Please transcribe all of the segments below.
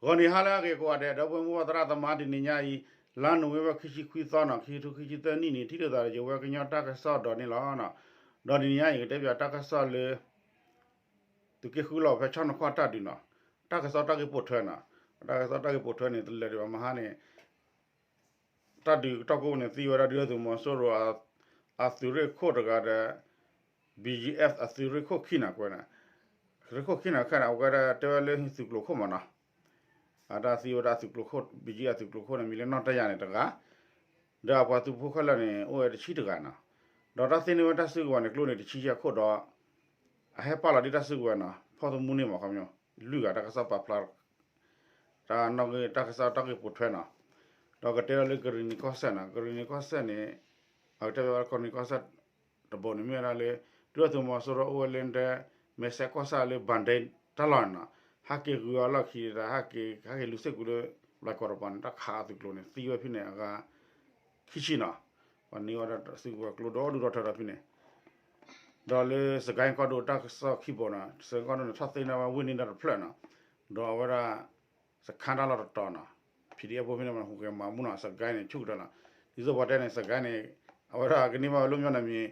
ဂီၤနံၤဟါလၢအဂ့ၤကိးဂၤဒဲး ဒီပုၢ်ဝဲၢ်မိၢ်ပၢ်သရၣ်သမါ တနံၤညါအံၤ လါနိၣ်ဝ့ဘၢၣ် ခံဆံခွံသီနီၤ ခံကထိခံဆံသၢနံၣ်န့ၣ် ထံၣ်လိာ်သးဒီးယဝဲကညီတၢ်ကစီၣ်ဒီးန့ၣ်လီၤ. ဒီးတနံၤညါအံၤ ကတဲပၠးတၢ်ကစီၣ်လၢ သုးက့ဃုလီၤဖဲဆီၣ်နခွါတၢ်ဒုးနီၤ တၢ်ကစီၣ်တၢ်ဂ့ၢ်ပိာ်ထွဲနီၤ တၢ်ကစီၣ်တၢ်ဂ့ၢ်ပိာ်ထွဲန့ၣ် တလၢာ်ဒံးဘၣ်မဟါန့ၣ် တၢ်ဒုးတၢ်ကိးန့ၣ် သံဝဲဒၣ်ဒုၣ်ဒါသုးမီၤစိရိၤ အသုးရ့ၣ်ခိၣ်တဂၤဒီး ဘံၣ်ယံၣ်အဲၣ် အသုးရ့ၣ်ခိၣ်ခံနီၤ ကွဲးန့ၣ် သုးရ့ၣ်ခိၣ်ခံနီၤ ခဲန့ၣ် အဝဲဒၣ်တဲဝဲလၢသုးကျိၤခိၣ်မးနီၤ အတၢ်သံဝဲဒၣ်သုးကျိၤခိၣ် ဘံၣ်ယံၣ်အဲၣ်သုးကျိၤခိၣ်န့ၣ် မံၤလၢနီၢ်တယၢ်န့ၣ်တဂၤ ဒီးအပှၤသုးဖိခဲလၢာ်န့ၣ် အိၣ်ဝဲတဆံတဂၤနီၤ ဒီးတၢ်သ့န့ၢ်ဝဲတၢ်စုကဝဲၤန့ၣ် ကျိန့ၣ်တဆံယဲၢ်ခိၣ်ဒီး အဟဲပာ်လီၤဒ်တၢ်စုကဝဲၤနီၤ ဖီၣ်သမူန့ၢ်မးခီပညီ လွံၢ်ဂၤတၢ်ကစီၣ်ပာ်ဖျါ တၢ်နီၣ်ဂံၢ်တၢ်ကစီၣ်တၢ်ဂ့ၢ်ပိာ်ထွဲနီၤ ဒီးကတဲထီၣ်လၢကရံၣ်နံၤကီၢ်စဲၣ်နီၤ ကရံၣ်နံၤကီၢ်စဲၣ်န့ၣ် အကတဲဝဲကရံၣ်နံၤကီၢ်စဲၣ် တဘိန့ၣ်မ့ၢ်ဝဲဒၣ်လၢ ဒုၣ်ဒါသုးမီၤစိရိၤအိၣ်ဝဲလၢတဲ မဲာ်ဆဲးကီၢ်ဆၣ်လၢ ဘၣ်ဒဲ တၢ်လီၢ်န့ၣ်နီၤ ဟးက့ၤဂုၤအီၤလီၢ်ခံဒီး ဟးက့ၤ ဟဲက့ၤလူၤစ့ၢ်ကီးလၢ ဘျီကီၢ်တပၤန့ၣ် တၢ်ခးအသုးကျိၤန့ၣ် သံဝဲဖဲန့ၣ်အဂၤ ခံဆံနီၤ ပှၤန့ၢ်ဝဲဒၣ်သုးကျိၤဒီဒူၣ်ဒီထၢဒီးဖဲန့ၣ် ဒီးလၢစကဲကီၢ်ဒိၣ်တၢ်ကစီၣ်ခံဘိနီၤ စကဲကီၢ်ဒိၣ်န့ၣ် ထီၣ်သ့န့ၢ်ဝဲဝ့ၢ်န့ၢ်ဒၣ်တဖျၢၣ်နီၤ ဒီးအဝဲဒၣ် စခါတၢ်လီၢ်တတီၤနီၤ PDF ဖိဖဲန့ၣ် ဟူးဂဲၤမၤမူနီၤ စကဲန့ၣ် ဆိကတၢၢ်နီၤ ဒ်သိးပှၤတဲန့ၣ် စကဲန့ၣ် အဝဲဒၣ်ကန့ၢ်ဘၣ်ဝဲလၢမညီန့ၣ်မံၤ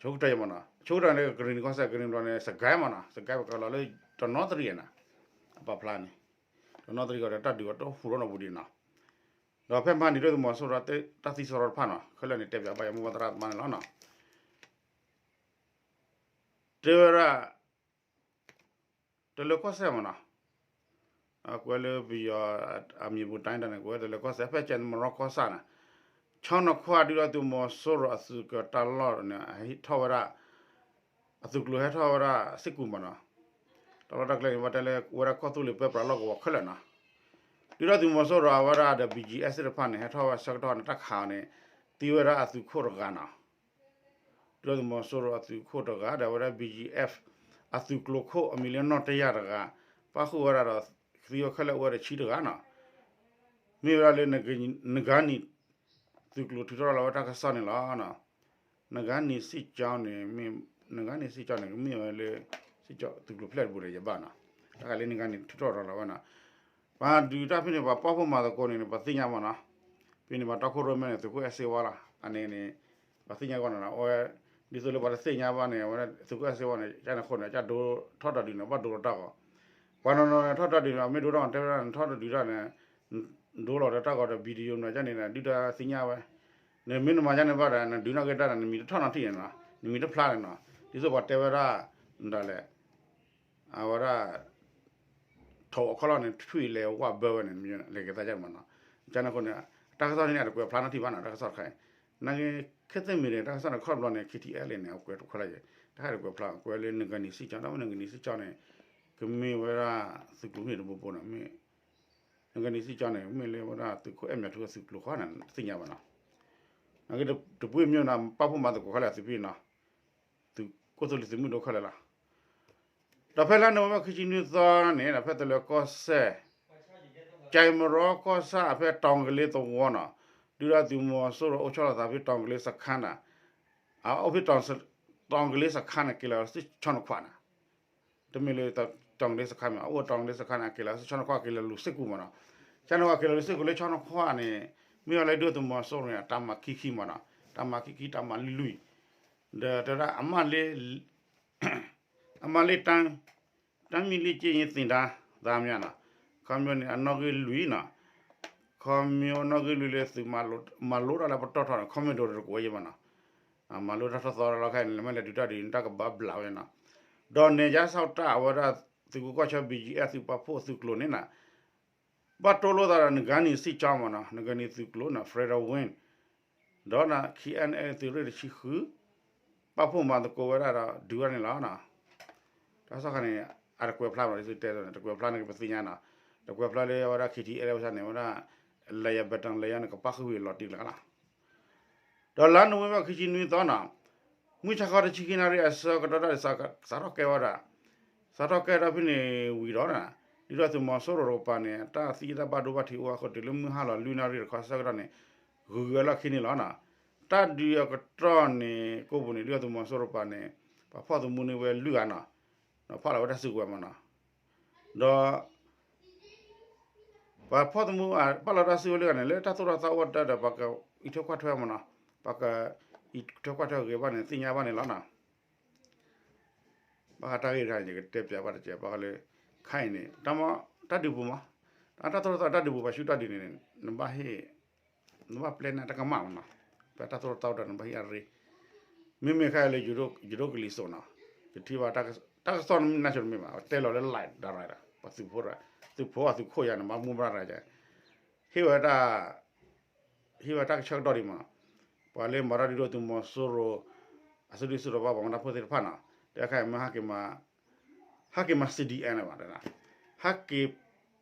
ဆိကတၢၢ်ယဲမးနီၤ ဆိကတၢၢ်န့ၣ် ကရံၣ်နံၤကီၢ်စဲၣ် ကရံၣ်နံၤဘျီန့ၣ် စကဲမးနီၤ စကဲပကလီၤလၢ တနီသရံၣ်နီၤ အပာ်ဖျါန့ၣ် တနီသရံၣ်ကီၢ်ဒီးတၢ်ဒုးအီၤတဟူးထီၣ်နီတပူၤဒံးနီၤ ဒီးဖဲမဟါန့ၣ် ဒုၣ်ဒါသုးမီၤစိရိၤတၢ်သံစရီတဖၣ်နီၤ ခဲလၢာ်န့ၣ် တဲပၠးဘၣ်ယမိၢ်ပၢ်သရၣ်သမါန့ၣ်လီၤနီၤ တဲဝဲဒၣ် တလၢၤကီၢ်စဲၣ်မးနီၤ ကွဲးလၢပယီၤအမံၤပူၤတၢ်န့ၣ် ကွဲးတလၢၤကီၢ်စဲၣ် ဖဲကဲမရီကီၢ်ဆၣ်န့ၣ် ဆီၣ်နခွါဒုၣ်ဒါသုးမီၤစိရိၤအသုးကတၢၢ်လီၢ်န့ၣ် ဟဲထီၣ်ဝဲဒၣ် အသုးကျိၤဟဲထီၣ်ဝဲဒၣ်စ့ၢ်ကီးမးနီၤ တၢ်လီၢ်တၢ်ကျဲန့ၣ် ဘၣ်တဲလၢဝဲဒၣ်ကီၢ်သူလ့ၤပၢပြးလီၢ်ကဝီၤခဲလၢာ်နီၤ ဒုၣ်ဒါသုးမီၤစိရိၤအဝဲဒၣ်ဒီး ဘံၣ်ယံၣ်အဲၣ်သ့ၣ်တဖၣ်န့ၣ် ဟဲထီၣ်ဝဲဆၢကတီၢ်န့ၣ် တၢ်ခးအီၤန့ၣ် သံဝဲဒၣ်အသုးခိၣ်တဂၤနီၤ ဒုၣ်ဒါသုးမီၤစိရိၤအသုးခိၣ်တဂၤဒီးဝဲဒၣ် ဘံၣ်ယံၣ်အဲၣ် အသုးကျိၤခိၣ်အမံၤလၢနီၢ်တယၢ်တဂၤ ပၣ်ဃုာ်ဝဲဒၣ်ဒီး သံဝဲခဲလၢာ်အိၣ်ဝဲဒၣ်တဆံတဂၤနီၤ မ့ၢ်ဝဲဒၣ်လၢ နဂါနံၤ သုးကျိၤထုးထီၣ်လီၤဝဲတၢ်ကစီၣ်န့ၣ်လီၤ. နဂါနံၤစံၣ်ကၠီန့ၣ် နဂါနံၤစံၣ်ကၠီန့ၣ် ကမ့ၢ်ဝဲလၢ စံၣ်ကၠီသုးကျိၤဖျဲၣ်တပူၤဒီးယဘၣ်နီၤ တၢ်ကးလၢနဂါနံၤထုးထီၣ်လီၤဝဲနီၤ ပှၤဒုးတၢ်ဖဲန့ၣ် ပှၤပာ်ဖှိၣ်မၤသကိးန့ၣ် ပှၤသ့ၣ်ညါမးနီၤ ဖဲန့ၣ် ပှၤတီခိၣ်ရိၣ်မဲန့ၣ် သုးခိၣ်အဲၣ်စ့ဝါလီၤ အန့ၣ်န့ၣ် ပှၤသ့ၣ်ညါကီးနီၤ အဝဲ ဒ်သိးလၢပှၤတသ့ၣ်ညါဘၣ်န့ၣ် အဝဲဒၣ်သုးခိၣ်အဲၣ်စ့ဝါန့ၣ် ကန့ၣ်အဃိန့ၣ် ကဒိထီၣ်တၢ်ဒုးန့ၣ် ဘၣ်ဒိလီၤတၢ်ဂီၤ ပှၤနီၤနီၤန့ၣ် ထီၣ်တၢ်ဒုးန့ၣ် အမ့ၢ်ဒိတၢ်ဂီၤ တဲဝဲဒၣ်န့ၣ် ထီၣ်တၢ်ဒုးတၢ်န့ၣ် ဒိလီၤဒီးတၢ်ဂီၤဒီး video န့ၣ် ကန့ၣ် ဒုၣ်ဒါသ့ၣ်ညါဝဲ နမ့ၢ်နမၤယါန့ၣ်ဘၣ်ဒီး နဒုးနီၣ်က့ၤတၢ်ဒီး နမံၤတထီၣ်နီတထံၣ်န့ၣ်နီၤ နမံၤတဖျါန့ၣ်နီၤ ဒ်သိးပှၤတဲဝဲဒၣ် ဒ်လဲၣ် အဝဲဒၣ် ထိးအခီၣ်လီၢ်န့ၣ် ထွံၣ်လဲၤဝၣ်ဘၢဝဲန့ၣ် လဲၤက့ၤသးယါမးနီၤ ကန့ၣ်အဃိန့ၣ် တၢ်ကစီၣ်န့ၣ် အတကွဲးဖျါနီတထံၣ်ဘၣ်နီၤ တၢ်ကစီၣ်တခါအံၤ နာ်က့ ခဲသ့ၣ်မံၤန့ၣ် တၢ်ကစီၣ်န့ၣ် ခီၣ်ဘျီန့ၣ် ခံထံၣ်အဲၣ်လံန့ၣ် အကွဲးတခွဲးလၢ်ယဲ တၢ်ဟဲတကွဲးဖျါ ကွဲးလၢနဂါနံၤစံၣ်ကၠီ တၢ်မ့ၢ်နဂါနံၤစံၣ်ကၠီန့ၣ် ကမ့ၢ်ဝဲဒၣ်သုးကျိၤမ့ၢ်တဘိဘိနီၤ မ့ၢ် နဂါနံၤစံၣ်ကၠီန့ၣ် မ့ၢ်လၢဝဲဒၣ်သုးခိၣ်အဲၣ်မၠးထူအသုးကျိၤဃီန့ၣ် တသ့ၣ်ညါဘၣ်နီၤ နာ်က့ တပှ့ၤမ့ၢ်နီၤ ပာ်ဖှိၣ်မၤသကိးခဲလၢာ်သုးဖံနီၤ သုးခိၣ်သုးလံၤသုးမုၢ်ဒိၣ်ခဲလၢာ်လီၤ ဒီးဖဲလါနိၣ်ဝ့ဘၢၣ် ခံဆံနွံသီန့ၣ် ဒီးဖဲတလၢၤကီၢ်စဲၣ် ကဲမရီကီၢ်ဆၣ်အဖဲတီၤကလ့သဝီနီၤ ဒုၣ်ဒါသုးမီၤစိရိၤအိၣ်ဆီလီၤသးဖဲတီၤကလ့စခါန့ၣ် အအိၣ်ဖဲ တီၤကလ့စခါန့ၣ် က့ၤလီၤဆူဆီၣ်နခွါန့ၣ် တမ့ၢ်လၢတီၤကလ့စခါမ့ၢ် အအိၣ်တီၤကလ့စခါန့ၣ် အက့ၤလီၤဆူဆီၣ်နခွါ က့ၤလီၤလူၤစ့ၢ်ကီးမးနီၤ ဆီၣ်နခွါက့ၤလီၤလူၤစ့ၢ်ကီးလၢဆီၣ်နခွါန့ၣ် မ့ၢ်ဝဲလၢဒုၣ်ဒါသုးမီၤစိရိၤန့ၣ် အတၢ်မၤခံခံမးနီၤ တၢ်မၤခံခံ တၢ်မၤလွံၢ်လွံၢ် ဒီးတဲဝဲဒၣ် အမ့ၢ်လၢ တၢ်မ့ၢ်လံက့ၤယသ့ၣ်ဒါ သးမ့ၢ်နီၤ ခီမ့ၢ်န့ၣ် အနီၣ်ဂံၢ်လွံၢ်နီၤ ခီမ့ၢ်အနီၣ်ဂံၢ်လွံၢ်လၢသုးမၤလိတၢ်လၢပတီၢ်ထီၣ်န့ၣ် ခီမ့ၢ်ဒိၣ်တကိးဝဲယဲၢ်မးနီၤ မၤလိတၢ်ထီၣ်သီလီၤခဲအံၤန့ၣ် လၢမ့ၢ်လဲၤဒုးတၢ်ဒုးန့ၣ် တၢ်ကဘၣ်ဘျးဝဲနီၤ ဒီးနဲၣ်ယါဆီၣ်တၢ်အဝဲဒၣ် သုးခိးကီၢ်ဆၢ ဘံၣ်ယံၣ်အဲၣ် သုးပာ်ဖှိၣ်သုးကျိၤန့ၣ်နီၤ ဘၣ်တိၢ်လိာ်သးဒီးနဂါနံၤစံၣ်ကၠီမးနီၤ နဂါနံၤသုးကျိၤနီၤ Federal Wing ဒီး ခီၣ်အဲၣ်အဲၣ် သုးရ့ၣ်တဆံဃု ပာ်ဖှိၣ်မၤသကိးဝဲဒၣ်ဒီးဒုးဝဲဒၣ်န့ၣ်လီၤ. တၢ်ကစီၣ်ခါန့ၣ် အတကွဲးဖျါဘၣ် ဒ်သိးတဲန့ၣ် တကွဲးဖျါန့ၣ်က့ၤပသ့ၣ်ညါနီၤ တကွဲးဖျါလၢအဝဲဒၣ် ခီၣ်အဲၣ်အဲၣ် ဝဲန့ၣ် အဝဲဒၣ် လဲၤယၤဘဲးတၢ်လဲၤယၤန့ၣ် ကပာ်ဃုာ်ဝံၤလီၤတံၢ်လၢ်လီၤ ဒီးလါနိၣ်ဝ့ဘၢၣ် ခံဆံနွံသီနီၤ မုၢ်ဆါခီတဆံခံနၣ်ရံၣ်အဆၢကတီၢ်တၢ်ဒုး စးထီၣ်ကဲဝဲဒၣ် စးထီၣ်ကဲထီၣ်ဖဲန့ၣ်ဝံၤဒီး ဒုၣ်ဒါသုးမီၤစိရိၤတကပၤန့ၣ် တၢ်သံတၢ်ဘၣ်ဒိဘၣ်ထံးအိၣ်အဃိ တုၤလၢမုၢ်ဟါလီၤလွံၢ်နၣ်ရံၣ်တခီဆၢကတီၢ်န့ၣ် ဂုၤက့ၤလီၢ်ခံန့ၣ်လီၤ. တၢ်ဒုးအကတီၢ်န့ၣ် ကိးပူၤန့ၣ် ဒုၣ်ဒါသုးမီၤစိရိၤတကပၤန့ၣ် ပှၤဖီၣ်သမူန့ၢ်ဝဲလွံၢ်ဂၤနီၤ ဒီးဖီၣ်လီၤဝဲတၢ်စုကဝဲၤမးနီၤ ဒီး ပှၤဖီၣ်သမူ ပာ်လီၤတၢ်စုကဝဲၤလၢအဂၤန့ၣ် လၢတၢ်သိၣ်တၢ်သီအိၣ်တၢ်ဒီး ပှၤကအံးထွဲကွၢ်ထွဲမ့ၢ်နီၤ, ပှၤကအံးထွဲကွၢ်ထွဲဂ့ၤဘၣ်န့ၣ် သ့ၣ်ညါဘၣ်န့ၣ်လီၤနီၤ. ဘၣ်ဃးတၢ်ဂ့ၢ်တခါန့ၣ် ယကတဲပျးဘၣ်တကဲး ဘၣ်ဃးလၢ ခါအံၤန့ၣ် တၢ်မ့ၢ်တၢ်ဒုးပူၤမး, တၢ်သိၣ်တၢ်သီတၢ်ဒုးပူၤ ပှၤဆူတၢ်ဒုးန့ၣ် နဘၣ်ဟ့ၣ် နဘၣ်ပျဲန့ၢ်တၢ်ကမၣ်မ့ၢ်နီၤ, ပတၢ်သိၣ်တၢ်သီတၢ် နဘၣ်ဟ့ၣ်အရ့, မ့မ့ၢ်ခါအံၤလၢ ယဒိၣ်ကလံၤစိးနီၤ, ယထံၣ်ဘၣ် တၢ်ကစီၣ်နမ့ၢ်နၢ်ဆိတမ့ၢ်ဘၣ် တဲလီၤလၢ live ဒၣ်ရၤဒၣ် ပှၤသုးဖိ, သုးဖိအသုးခိၣ်ယၤန့ၣ် ဘၣ်မူဘၣ်ရၤယၤ ဟ့ၣ်ဝဲတၢ် ဟ့ၣ်ဝဲတၢ်ကဆၢကတီၢ်ဒံးမ့ၢ်နီၤ, ပှၤလၢမၤတၢ်ဒုးဒိၣ်သုးမီၤစိရိၤ အစုဒုၣ်စုတီၤဘၣ်ပှၤမၤတၢ်ဖိသ့ၣ်တဖၣ်နီၤ, တဲခါအံၤမ့ၢ် ဟးက့ၤမၤ CDM လၢၤဘၣ်, ဟးက့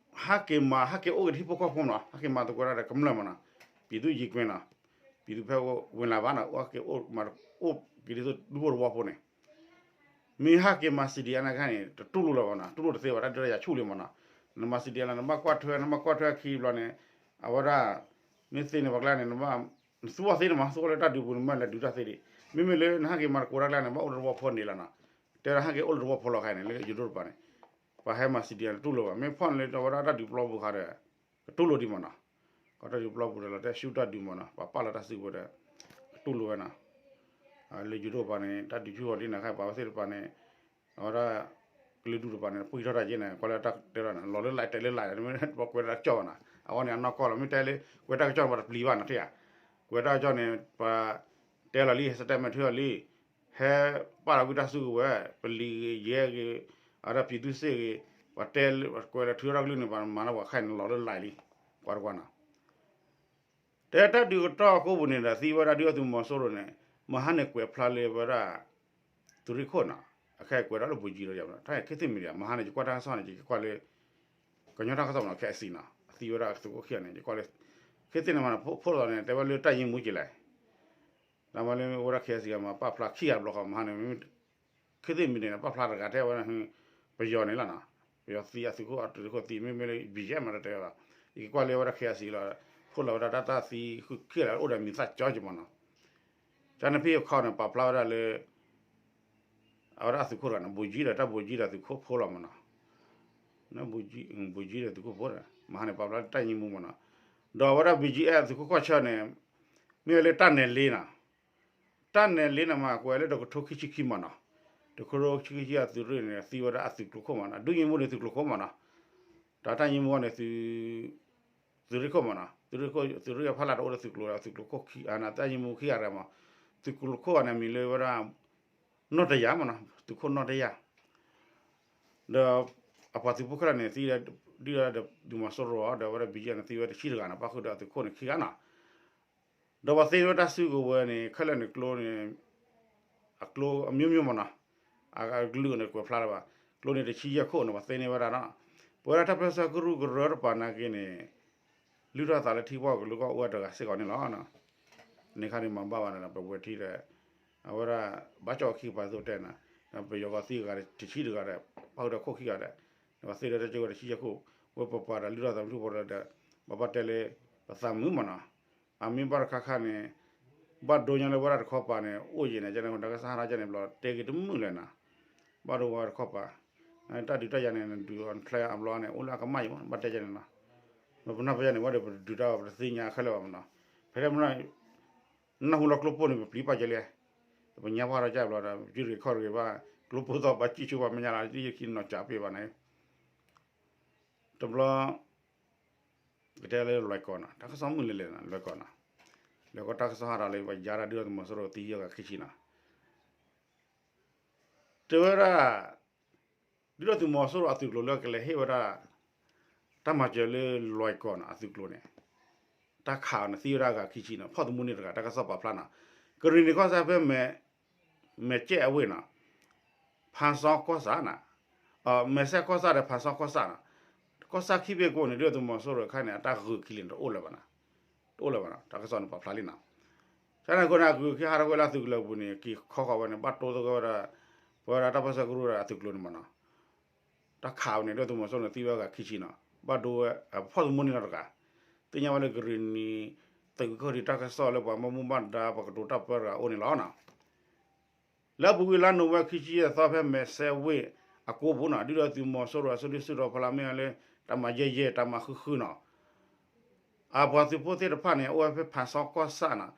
ၤမၤ ဟးက့ၤအိၣ်က့ၤတဟံၣ်ဖိဃီဖိမ့ၢ်နီၤ, ဟးက့ၤမၤသကိးတၢ်ဒီးကမျၢၢ်မ့ၢ်နီၤ, ပြည်သူ့ရင်ခွင်နီၤ, ပြည်သူ့ဖက်ဝင်လာပါနီၤ, ဟးက့ၤအိၣ်မၤအိၣ်က့ၤဒ်သိးဒူဖိတဝီဖိန့ၣ် မ့ၢ်ဟးက့ၤမၤ CDM နာ်က့န့ၣ် တတူၢ်လိာ်လၢၤဘၣ်နီၤ, တူၢ်လိာ်တသ့ဘၣ် တၢ်ဒုးတၢ်ယၤဆူၣ်လံမ့ၢ်နီၤ, နမၤ CDM လီၤ နဘၣ်ကွၢ်ထွဲ နဘၣ်ကွၢ်ထွဲခံဘျီန့ၣ်, အဝဲဒၣ် မ့ၢ်သ့န့ၣ်ပှၤကျါန့ၣ် နဘၣ် နသူအီၤသ့န့ၣ်မး သူအီၤလၢတၢ်ဒုးပူၤန့ၣ် မ့ၢ်လဲၤဒုးတၢ်သ့ဒံး, မ့မ့ၢ်လၢနဟးက့ၤမၤသကိးတၢ်ကျါန့ၣ် ဘၣ်အိၣ်လၢတဝီဖိန့ၣ်လီၤနီၤ, တဲဒၣ်ဟးက့ၤအိၣ်လၢတဝီဖိလီၤခါန့ၣ် လၢယဒိၣ်တပၤန့ၣ်, ပှၤဟဲမၤ CDM တတူၢ်လိာ်ဘၣ်, မ့ၢ်ဖီၣ်န့ၣ်လၢအဝဲဒၣ်တၢ်ဒုးပျီပူၤခါဒီး ကတူၢ်လိာ်ဒံးမ့ၢ်နီၤ, ကီၢ်တၢ်ဒုးပျီပူၤဒီးလီၤတဲဆူတၢ်ဒုးမ့ၢ်နီၤ, ပှၤပာ်လီၤတၢ်စုကဝဲၤဒီး ကတူၢ်လိာ်ဝဲနီၤ, လၢယဒိၣ်တပၤန့ၣ် တၢ်ဒုးဆူၣ်ထီၣ်ဒ်န့ၣ်ခါ ပှၤဝဲသ့ၣ်တပၤန့ၣ်, အဝဲဒၣ် ကလုာ်ဒူၣ်တပၤန့ၣ် ပှံၢ်ထီၣ်တၢ်က့န့ၣ် ကွၢ်လၢတၢ်တဲလီၤန့ၣ် လီၤလၢ live တဲလၢ live န့ၣ် ပှၤကွဲးတၢ်ကစီၣ်ဘၣ်နီၤ, အဝဲန့ၣ်အနီၢ်ကီၢ်လီၤ, မ့ၢ်တဲလၢ ကွဲးတၢ်ကစီၣ်န့ၣ် ပှၤတပျံၤဘၣ်နီၤ ထံၣ်ဧါ, ကွဲးတၢ်ကစီၣ်န့ၣ် ပှၤတဲလီၤလံ ဟဲ statement ထုလီၤလံ ဟဲပာ်လီၤကွံာ်တၢ်စုကဝဲၤ ပလံၤဂ့ၤ ယဲၢ်ဂ့ၤ အဝဲဒၣ် ပြည်သူ့စစ် ဂ့ၤ, ပှၤတဲလၢ ပှၤကွဲးလၢထုးထီၣ်ကလုၢ်န့ၣ် ပှၤမၤလၢပှၤခဲအံၤန့ၣ် လီၤလၢ live လံ, ကွၢ်တကွၢ်နီၤ, တဲတၢ်ဒုးကတီၢ်အကိပူၤန့ၣ်ဒီး သံဝဲဒၣ်ဒုၣ်ဒါသုးမီၤစိရိၤန့ၣ် မဟါန့ၣ်ကွဲးဖျါလၢဝဲဒၣ် သုးရ့ၣ်ခိၣ်နီၤ, အခဲအံၤကွဲးဒီးလၢ ဗိုလ်ကြီး ဒီး တၢ်ခဲသ့ၣ်မံၤဒီး မဟါန့ၣ် ယကွၢ်တၢ်ကစီၣ်န့ၣ် ယကွၢ်လၢ ကညီတၢ်ကစီၣ်မနီၤ ခဲအံၤစံးနီၤ သံဝဲဒၣ်သုးခိၣ်ခံဂၤန့ၣ် ယကွၢ်လၢ ခဲသ့ၣ်န့ၣ်မနီၤ ဖိလီၤန့ၣ် တဲဝဲလၢတၢ်ယံမူက့လဲၣ်, တၢ်မၤလၢဝဲဒၣ် ခဲအံၤစံးမး ပာ်ဖျါခံဂၤတဘျီဃီ မဟါန့ၣ် ခဲသ့ၣ်မံၤန့ၣ် ပာ်ဖျါတဂၤတဲဝဲဒၣ် ပယီၤန့ၣ်လီၤနီၤ, ပယီၤသံအသုးခိၣ်အသုးခိၣ်သံ မ့မ့ၢ်လၢ ဘံယဲၢ်မး တတဲဝဲဘၣ်, ယကကွၢ်လၢဝဲဒၣ် ခဲအံၤစံးလီၤ, ဖိလီၤဝဲဒၣ်တၢ်သံဃုာ်ခံဂၤလၢအိၣ်ဒီးမံၤသၣ်ကၠီက့မနီၤ, ကန့ၣ်ဖဲအခီန့ၣ် ပာ်ဖျါဝဲဒၣ်လၢ အဝဲဒၣ်အသုးခိၣ်တဂၤန့ၣ် ဗိုလ်ကြီး ဒီး တၢ်ဗိုလ်ကြီး ဒီးသုးခိၣ်ဖိလီၤမနီၤ, ဗိုလ်ကြီး ဒီးသုးခိၣ်ဖိ မဟါန့ၣ် ပာ်ဖျါတၢ်ယံမူမနီၤ, ဒီးအဝဲဒၣ် ဘံယဲၢ် သုးခိၣ်ခီၣ်ဆၢန့ၣ် မ့ၢ်ဝဲလၢတၢ်နဲၤလ့နီၤ တၢ်နဲၤလ့န့ၣ်မး ကွဲးလၢတကထိခံဆံခံမနီၤ, တကထိခံဆံခံအသုးရ့ၣ်န့ၣ် သံဝဲဒၣ်အသုးကျိၤခိၣ်မနီၤ, ဒုးယံမူန့ၣ်သုးကျိၤခိၣ်မနီၤ, တၢ်တၢ်ယံမူန့ၣ် သုးရ့ၣ်ခိၣ်မနီၤ, သုးရ့ၣ်ဖီလာ်တအိၣ်လၢသုးကျိၤ သုးကျိၤခိၣ်ခံ တၢ်ယံမူခံဂၤမနီၤ, သုးကျိၤခိၣ်ဂၤန့ၣ် မံၤလၢဝဲဒၣ် နီၢ်တယၢ်မနီၤ, သုးခိၣ်နီၢ်တယၢ် ဒီး အပှၤသုးဖိခဲလၢာ်န့ၣ် သံ ဒုၣ်ဒါသုးမီၤစိရိၤ ဒီးအဝဲဒၣ် ဘံယဲၢ် န့ၣ် သံဝဲတဆံတဂၤန့ၣ် ပၣ်ဃုာ်ဒီးအသုးခိၣ်န့ၣ်ခံဂၤနီၤ, ဒီးပှၤသ့ဝဲတၢ်စုကဝဲၤန့ၣ် ခဲလၢာ်န့ၣ်ကျိန့ၣ် အကျိ အမျိုးမျိုးမနီၤ, အကလုာ်န့ၣ်ကွဲးဖျါလၢၤဘၣ်, ကျိန့ၣ်တဆံယဲၢ်ခိၣ်န့ၣ် ပှၤသ့န့ၢ်ဝဲဒၣ်နီၤ, ပဝဲဒၣ်တၢ်ပၢဆှၢကရူၢ်ကရၢတပၤနာ်က့န့ၣ် လုၢ်ထီၣ်သးလၢထံကီၢ်ကလုာ်ကီၢ်အိၣ်ဝဲတဂၤစ့ၢ်ကီးန့ၣ်လီၤ. န့ၣ်ခါန့ၣ်မၤဘၣ်ဘၣ်န့ၣ်ဒီး ပဝဲထံဒီး အဝဲဒၣ် ဘၣ်ကၠီၣ်အခံပှၤသိးတဲနၤ, ပယီၤကီၢ်သံဂၤတဆံတဂၤဒီး ပၣ်ဃုာ်ဒီးခိၣ်ခံဂၤဒီး ပှၤသ့ဒီးတၢ်ကဝဲတဆံယဲၢ်ခိၣ်, ဝဲပပှၤဒီးလုၢ်ထီၣ်သးလၢထံကီၢ်ဒီး ဘၣ်ဘၣ်တဲလၢ ပသးမုာ်မနီၤ, အမ့ၢ်ဘၣ်တခါခါန့ၣ် ဘၣ်ဒိညါလၢဝဲဒၣ်တခီပၤန့ၣ် အိၣ်ယံၤန့ၣ် ကန့ၣ် တၢ်ကစီၣ်ဟးထီၣ်ကန့ၣ်ဘျီ တဲက့ၤတမုာ်လဲၣ်နၤ, ဘၣ်ဒိဝဲတခီပၤ, တၢ်ဒုးတၢ်ယၤန့ၣ် နဒုးအီၤနချဲအဘျီန့ၣ် အိၣ်လၢအကမၣ်ယံၤမး ဘၣ်တဲကန့ၣ်နီၤ, ပနၢ်ပယါန့ၣ် ဝဲဒီးပတဒုးတၢ်ပတသ့ၣ်ညါခဲလၢာ်ဘၣ်မနီၤ, ဖဲလၢမနီၤ နၢ်ဟူလီၤကျိဖိန့ၣ် ပပျံၤပာ်ကဲလံ, ပညါပှၢ်ထီၣ်ကဘျီဒီး ပစုရ့ၣ်ခီၣ်ရ့ၣ်ဘၣ် ကျိဖိသီၣ်ဘၣ်စံၣ်ဆိဘၣ်မညါလီၤ ယခံနီၢ်ကၠးပ့ၢ်ဘၣ်န့ၣ်, တဘျီ ကတဲလၢလွဲၢ်ကီၢ်နီၤ တၢ်ကစီၣ်မုာ်လဲၤလဲၤနီၤ လွဲၢ်ကီၢ်နီၤ, လွဲၢ်ကီၢ်တၢ်ကစီၣ်ဟးထီၣ်လၢပယါတၢ်ဒုၣ်ဒါသုးမီၤစိရိၤသံယဲၢ်ဂၤခံဆံနီၤ, တဲဝဲဒၣ် ဒုၣ်ဒါသုးမီၤစိရိၤအသုးကျိၤလၢကလဲၤဟ့ၣ်ဝဲဒၣ် တၢ်မၤစၢၤလၢလွဲၢ်ကီၢ်နီၤ အသုးကျိၤန့ၣ် တၢ်ခးအီၤန့ၣ် သံဝဲဒၣ်အဂၤခံဆံနီၤ ဖီၣ်သမူန့ၣ်တဂၤ တၢ်ကစီၣ်ပာ်ဖျါနီၤ ကရံၣ်နံၤကီၢ်ဆၣ်ဖဲ မဲာ်ကဲၣ်အဝ့ၢ်နီၤ ဖၣ်စီကီၢ်ဆၣ်နီၤ မဲာ်ဆဲကီၢ်ဆၣ်ဒီးဖၣ်စီကီၢ်ဆၣ်နီၤ ကီၢ်ဆၣ်ခံဘ့ၣ်ကိးန့ၣ် ဒုၣ်ဒါသုးမီၤစိရိၤခဲအံၤန့ၣ် အတၢ်ဂုာ်ခံလံန့ၣ် တအိၣ်လၢၤဘၣ်နီၤ တအိၣ်လၢၤဘၣ်နီၤ တၢ်ကစီၣ်န့ၣ်ပာ်ဖျါလံနီၤ ကန့ၣ်အဃိန့ၣ် အဂုာ်ခံဟးထီၣ်ဝဲလၢအသုးကလၢၤပူၤန့ၣ် က့ၤခီဃီၤဝဲန့ၣ် ဘၣ်တိသဂၢၢ်ဝဲဒၣ် ပဝဲဒၣ်တၢ်ပၢဆှၢကရူၢ်ဒီးအသုးကျိၤန့ၣ်မးနီၤ တၢ်ခးအီၤန့ၣ် ဒုၣ်ဒါသုးမီၤစိရိၤန့ၣ် သံဝဲအဂၤခံဆံနီၤ ဘၣ်ဒိဝဲ ဖီၣ်သမူန့ၣ်လီၤတဂၤ သ့ၣ်ညါဝဲလၢကရံၣ်နံၤ သုးက့ၢ်ခီၣ်ထံးတၢ်ကစီၣ်လၢပှၤဘၣ်မူဘၣ်ဒါ ပှၤကတိၤတၢ်ပၢတဂၤအိၣ်န့ၣ်လီၤနီၤ လၢအပူၤကွံာ်လါနိၣ်ဝ့ဘၢၣ်ခံဆံယဲၢ်သီဖဲမဲာ်ဆဲဝ့ၢ်အကိပူၤနီၤ ဒုၣ်ဒါသုးမီၤစိရိၤအစုဒုၣ်စုတီၤဖီလာ်မ့ၢ်ဝဲလၢ တၢ်မၤယဲၢ်ယဲၢ် တၢ်မၤဃုဃုနီၤ အပှၤသုးဖိသ့ၣ်တဖၣ်န့ၣ် အိၣ်ဝဲဖဲဖၣ်စီကီၢ်ဆၣ်နီၤ,